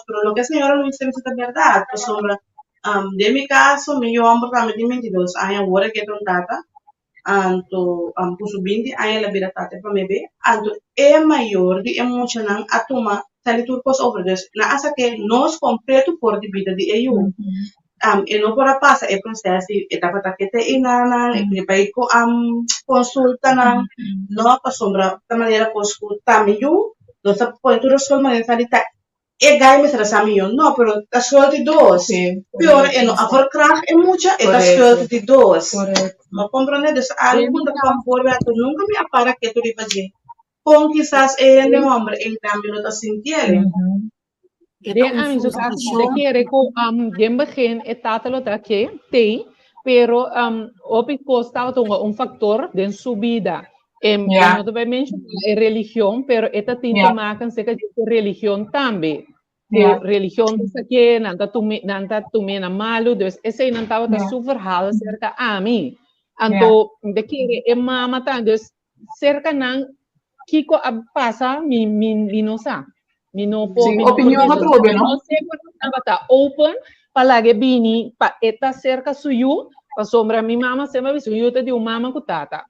Pero loke señora Luisa bisa ta berdad, pasobra den mi caso mi yu homber tambe tin 22 aña awor e ke ta un tata, anto ku su 20 aña el a bira tata e prome be, anto e mayor di e muchanan a tuma sali tur kos over, dus nan a sake nos completo for di bida di e yu. E no por a pasa e proces di e tabata ke te enanan, e ke bai ku konsultanan, no pasobra ta manera kos ku ta mi yu, nos ta pone tur e sol manera sa di ta e gai mester a sa mi yu, no pero ta schuld di dos, peor e no a verkracht e mucha e ta schuld di dos, bo comprende? Dus algu ku ta kwam for wèt nunka mi a para ketu riba dje, kon kisas e hende hòmber ei tambe lo ta sintiel. E ta Den un ami su caso, mi ta frustrashon. kere ku den begin e tata lo ta ke tei, pero hopi kos tabata hunga un factor den su bida. E no ta bai menciona e religion, pero e ta tin te maken seka dje ku religion tambe. Ku religion ta sake, nan ta tume, nan ta tume na malu, dus eseinan tabata su verhaal serka ami. Anto mi ta kere e mama ta, dus Serka nan kiko a pasa mi mi mi no sa. Mi no por Sí, mi no por opinion bisa. atrobe, no? No sé ku nan tabata open pa laga bini pa e ta serka su yu, pasobra mi mama semper a bisa su yu ta di un mama ku tata.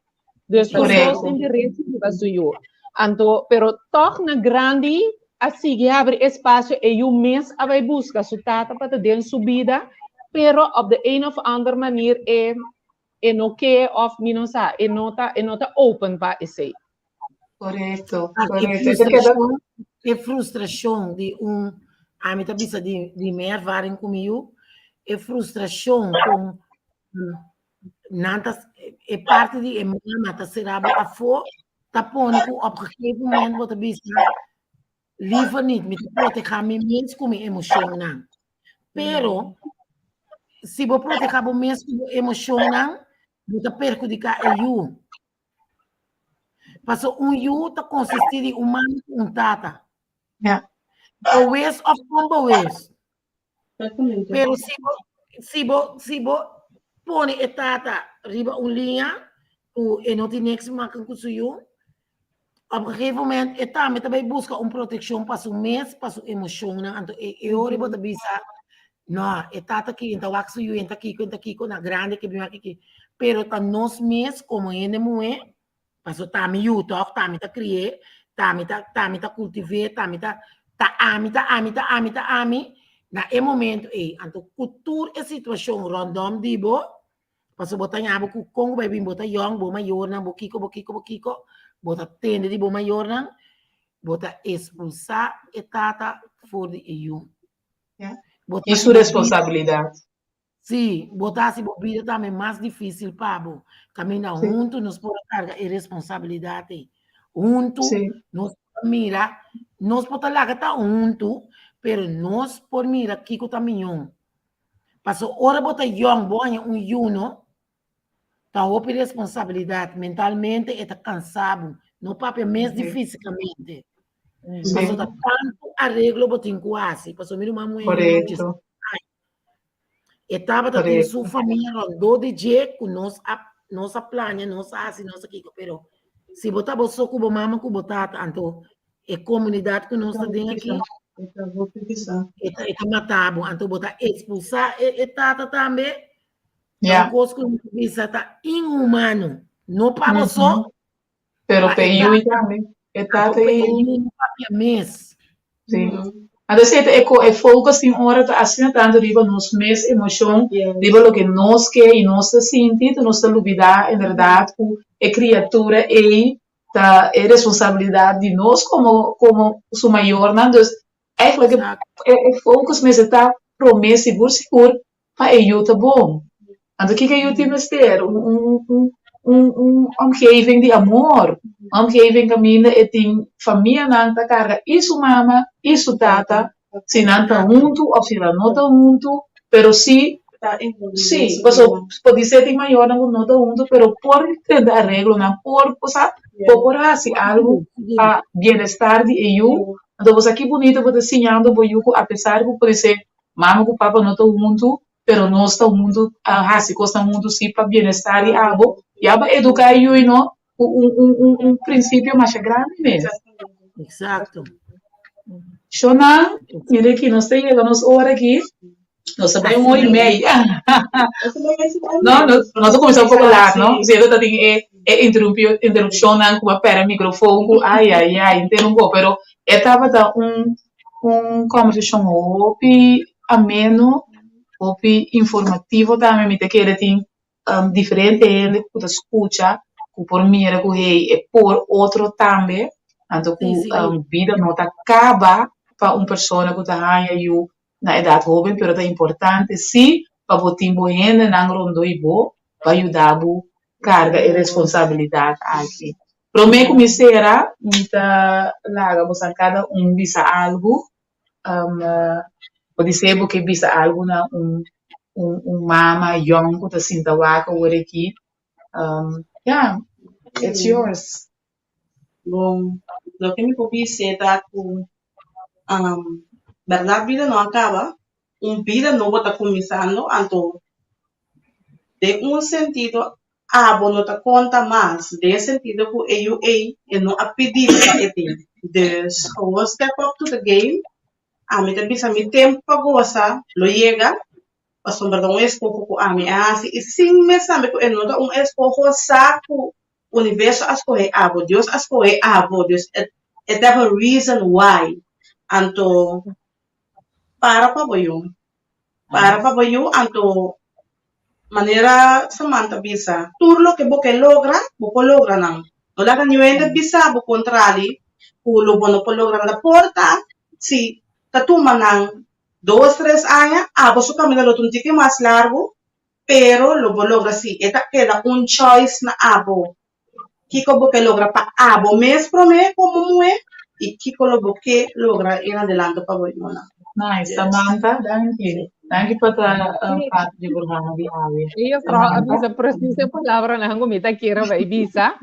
Dus tur dos Korekto. tin derecho riba su yu. Anto, pero tòg na grandi a sigui habri espasio e yu mes a bai buska su tata pa ta den su bida, pero op de een of ander manier e E no ke of mi no sa, e no ta, e no ta open pa esei. Korekto, Ah, e korekto. E ta keda frustrashon, e frustrashon di un, ami ta bisa di, di mi ervaring ku mi yu, e frustrashon kon nan ta, e parti di e mama ta sera bo afó, ta pone ku op gegeven moment bo ta bisa, liever niet, mi ta proteha mi mes ku mi emoshonnan. Pero, si bo proteha bo mes ku bo emoshonnan, bo ta perhudiká e yu. Paso un yu ta konsistí di un mama ku un tata. Bewes òf onbewes. Pero si bo, si bo, si bo pone e tata riba un liña ku e no tin niks maken ku su yu, op een gegeven moment e tambe ta bai buska un protekshon pa su mes, pa su emoshonnan. Anto e, e ora bo ta bisa, no, e tata aki, e ta wak su yu, e ta kiko, e ta kiko, na grandi ke bin wak aki. Pero ta nos mes komo hende muhé Paso ta mi yu tòg, ta mi ta kri'é, ta mi ta, ta mi ta kultiv'é, ta mi ta, ta ami, ta ami, ta ami, ta ami, na e momento ei. Anto ku tur e situashon ròndòm di bo, paso bo ta ña bo ku kon ku bai bin, bo ta yòn, bo mayornan, bo kiko, bo kiko, bo kiko, bo ta tende di bo mayornan, bo ta espulsá e tata for di e yu. Bo ta I su hasi bo bida responsabilidat. Sí, bo ta hasi bo bida tambe mas difísil pa bo. Kaminda huntu nos por a karga e responsabilidat ei. Huntu nos por mira, nos por ta laga ta huntu, pero nos por mira kiko ta mihó. Pasobra ora bo ta yòn, bo haña un yu no, Ta hopi responsabilidad, mentalmente e ta cansa bo, no papia mes di fisicamente. Paso ta tanto areglo bo tin cu haci, paso mi ruman muhe e tabata tin su famia rondó di dje cu nos a nos a plania, nos a haci, nos a kiko, pero. Si bo ta bo so ku bo mama ku bo tata, anto e komunidat ku nos ta den aki, e ta, e ta mata bo. Anto bo ta ekspulsá e, e tata tambe. Ta un kos ku nos ta bisa ta inhumano. No pa bo so, Pero pa pe e yui tata, tambe. E anto tata pa e e yu. yu no papia mes. Sí. Anto esei ta e ko e focus tin ora ta asina tantu riba nos mes emocion, riba loke nos ke i nos ta sinti, ta nos ta lubida inderdaad ku e criatura ei ta e responsabilidad di nos komo komo su mayornan. Dus eigenlijk e e focus mester ta prome sigur sigur pa e yu ta bon. Anto kiko e yu tin mester? Un un un un un omgeving di amor, un omgeving kaminda e tin famianan ta karga i su mama i su tata, si nan ta huntu òf si nan no ta huntu, pero si si, paso podisé tin mayornan ku no ta huntu, pero por tenta areglonan, por bo sa, bo por hasi algu pa bienestar di e yu. Anto bo sa ki bunito bo ta siñando bo yu ku apesar ku podisé Mama ku papa no ta huntu, pero nos ta huntu a hasi kosnan huntu si pa bienestar di abo. Ya bo eduká e yui no ku un un un un prinsipio masha grandi mes. Exacto. Shonnan, mira aki nos ta yega nos ora aki. Nos ta bai un ora i mei. No, nos nos a kuminsá un poko lat, no? Sierto ta tin e e interumpi interupshonnan ku a pèrdè mikrofon ku ai ai ai henter un ko, pero e tabata un Un kòmbersashon hopi ameno, hopi informativo tambe. Mi ta kere tin diferente hende ku ta skucha, ku por mira ku hey e por otro tambe, anto ku bida no ta kaba pa un persona ku ta haña yu na edat hoben, pero ta importante si pa bo tin bo hendenan rondó i bo pa yuda bo karga e responsabilidat aki. Promé ku mi sera, mi ta laga bosan kada un bisa algu. Podisé bo ke bisa algu na un un mama yòn ku ta sinta wak awor aki. Ya, it's yours. Bon, loke mi por bis'é ta ku bèrdat bida no a kaba, un bida nobo ta kuminsando, anto den un sentido abo no ta konta mas, den e sentido ku e yu ei e no a pidi bo pa e tin. Dus gewoon step up to the game, ami ta bisa mi tempu pa gosa lo yega, pasobra ta un eskoho ku ami a hasi i sin mes sabi ku e no ta un eskoho sa ku universo a skohe abo, Dios a skohe abo, dus e ta have a reason why. Anto para pa bo yu, para pa bo yu anto manera Samantha bisa tur loke bo ke logra bo por logra nan, no laga niun hende bisa bo kontrali ku lo bo no por logra nada, por ta si ta tuma nan dos tres aña abo su kaminda lo ta un tiki mas largu pero lo bo logra si e ta keda un choice na abo kiko bo ke logra pa abo mes prome komo muhe i kiko lo bo ke logra en adelante pa bo yunan. Nice, Samantha, danki. Danki pa ta parte di programa di awe. E juffrouw a bisa precies e palabranan ku mi ta kier a bai bisa.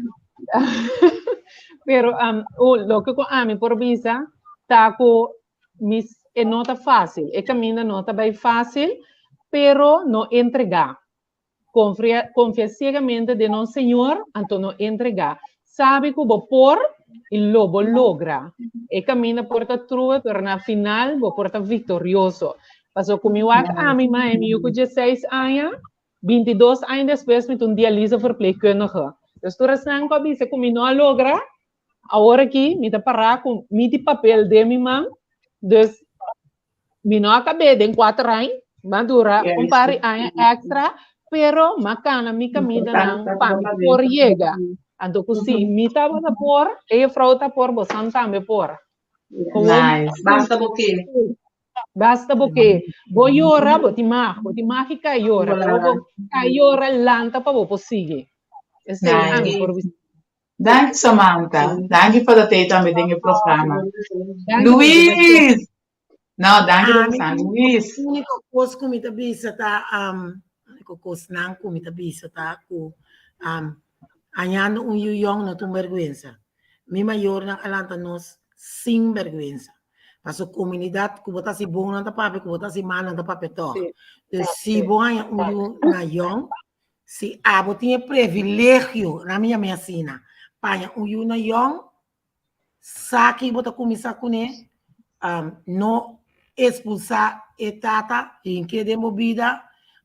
Pero um, loke ku ami por bisa ta ku mis e no ta fácil, e kaminda no ta bai fácil, pero no entregá. Konfia, konfia siegamente den nos Señor, anto no entregá. Sabi ku bo por i lo bo logra. E kaminda por ta true, pero na final bo por ta viktorioso. Paso ku mi wak ami mae mi yu ku dieseis aña, bintidos aña despues mi ta un dialyse verpleegkundige. Dus tur esnan ku a bisa ku mi no a logra, Awor aki mi ta pará ku mi di papel den mi man, dus mi no a kab'é den kuater aña, mi a dura un par di aña èkstra, pero mi a kana mi kamindanan pa mi por yega. Anto ku si mi tabata por, e jefrou ta por, bosan tambe por. Nice. Basta bo ke. Basta bo ke. Bo yora, bo tin mag. Bo tin mag i kai yora, pero bo kai yora lanta pa bo por sigui. Esei ami por bisa. Danki Samantha. Danki pa ta tei tambe den e programa. Luis! No, danki pa sa Luis. Úniko kos ku mi ta bisa ta, um, úniko kosnan ku mi ta bisa ta ku um, añando un yu yòn no ta un bèrgwensa. Mi mayornan a lanta nos sin bèrgwensa. Paso komunidat ku bo ta hasi bon nan ta papia, ku bo ta hasi mal nan ta papia tòg. Dus si bo haña un yu na yòn, Si abo tin e previlegio, na mi yam'é asina, Paña un yu na yòn, sa ki bo ta kuminsá kuné, no expulsá e tata, hink'é den bo bida,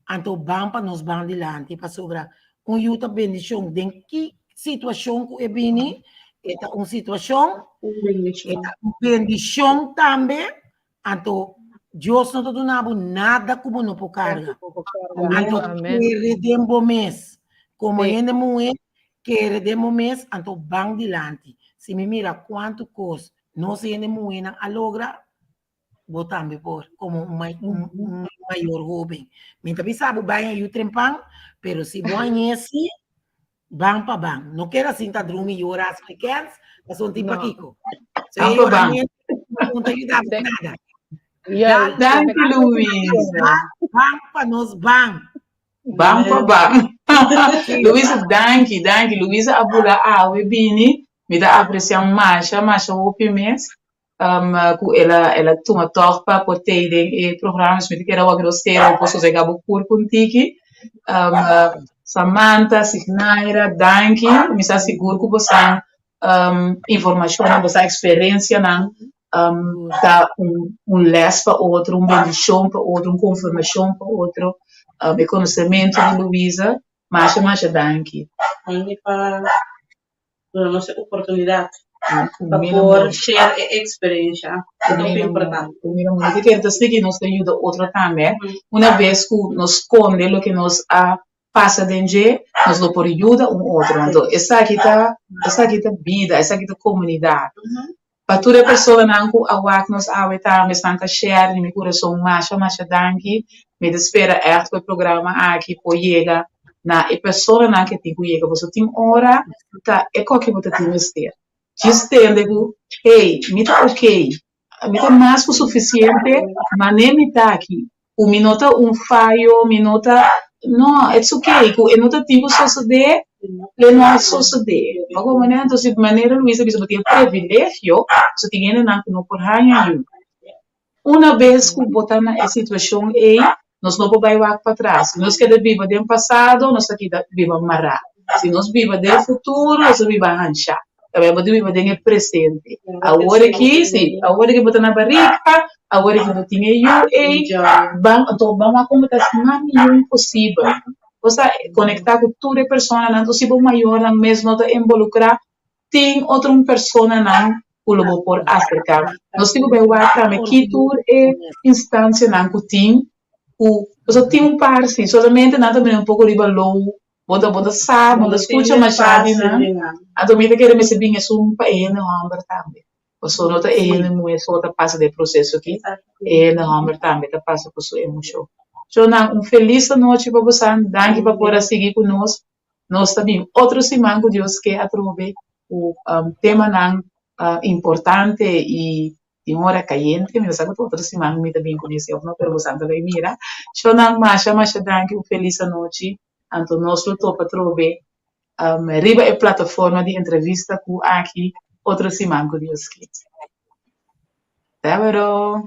anto ban pa nos ban dilanti, pasobra un yu ta bendishon den ki situashon ku e bini, e ta un situashon, e ta un bendishon tambe, anto Dios no ta duna bo nada ku bo no por karga. Anto kere den bo mes, komo hende muhé, kere den bo mes, anto ban dilanti. Si mi mira kuantu kos nos hende muhénan a logra, bo tambe por, komo un un mayor hóben. Mi ta bisa bo bai a yu trempan, pero si bo hañ'é si, ban pa ban. No keda sinta drumi yora as mi kens, pasobra tin pakiko. So e yoramentu no ta yuda bo nada. Danki Luisa. Ban pa nos ban. Ban pa ban. Luisa danki, danki. Luisa a bula awe bini. Mi ta aprecia masha, masha hopi mes ku el a el a tuma tòg pa por tei den e programa. Dus mi ta kere awor ku nos tera bo por sosega bo kurpu un tiki. Samantha, Signaira, danki. Mi sa sigur ku bosan informashonnan, bosan eksperensianan ta un lès pa otro, un bendishon pa otro, un konfirmashon pa otro. E konosementu di Luisa, masha masha danki. Danki pa duna nos e oportunidat pa por share e eksperensia. E ta hopi importante. Mi ta kere ta sigui nos ta yuda otro tambe. Una bes ku nos skonde loke nos a pasa den dje, nos lo por yuda un otro. Anto esaki ta, esaki ta bida, esaki ta komunidat. Pa tur e personanan ku a wak nos awe tambe, esnan ta share di mi kurason masha masha danki. Mi ta spera ègt ku e programa aki por yega na e personanan ke tin ku yega, pasobra tin ora ta e koki bo ta tin mester. Djis tende ku, hey, mi ta okey, Mi ta mas ku sufisiente, man'é mi ta aki, ku mi no ta un fayo, mi no ta, no, it's okay, ku e no ta tin ku sosodé, lo no a sosodé. Bo komprendé? Entonces, di manera Luis a bisa, bo tin e privilegio, pasobra tin hendenan ku no por haña yu. Una bes ku bo ta na e situashon ei, nos no por bai wak patras. Si nos keda biba den pasado, nos ta keda biba mará. Si nos biba den futuro, nos ta biba hanshá. Tabia bo ta biba den e presente. Awor aki, si, awor aki bo ta na barika, awor aki bo tin e yu ei, ban, anto ban wak kon bo ta hasi mas mihó posibel. Bo sa konektá ku tur e personanan, anto si bo mayornan mes no ta involukrá, tin otro un personanan ku lo bo por aserká. Nos tin ku bai wak tambe ki tur e instancianan ku tin ku pasobra tin un par si, solamente nan ta bini un poko riba lou, bo ta bo ta sa, bo ta skucha masha di nan, anto mi ta kere mester bin esun pa e hende hòmber tambe, pasobra no ta e hende muhé so ta pasa den e proseso aki, e hende hòmber tambe ta pasa ku su emoshon. Shownan, un felis anochi pa bosan, danki pa por a sigui ku nos. Nos ta bin otro siman ku Dios ke atrobe ku temanan importante i tin ora kayente. Mi no sa ku ta otro siman mi ta bin kuné si òf no, pero bosan ta bai mira. Shownan masha masha danki, un felis anochi. Anto nos lo topa atrobe riba e plataforma di entrevista ku aki otro siman ku Dios ke. Te awor!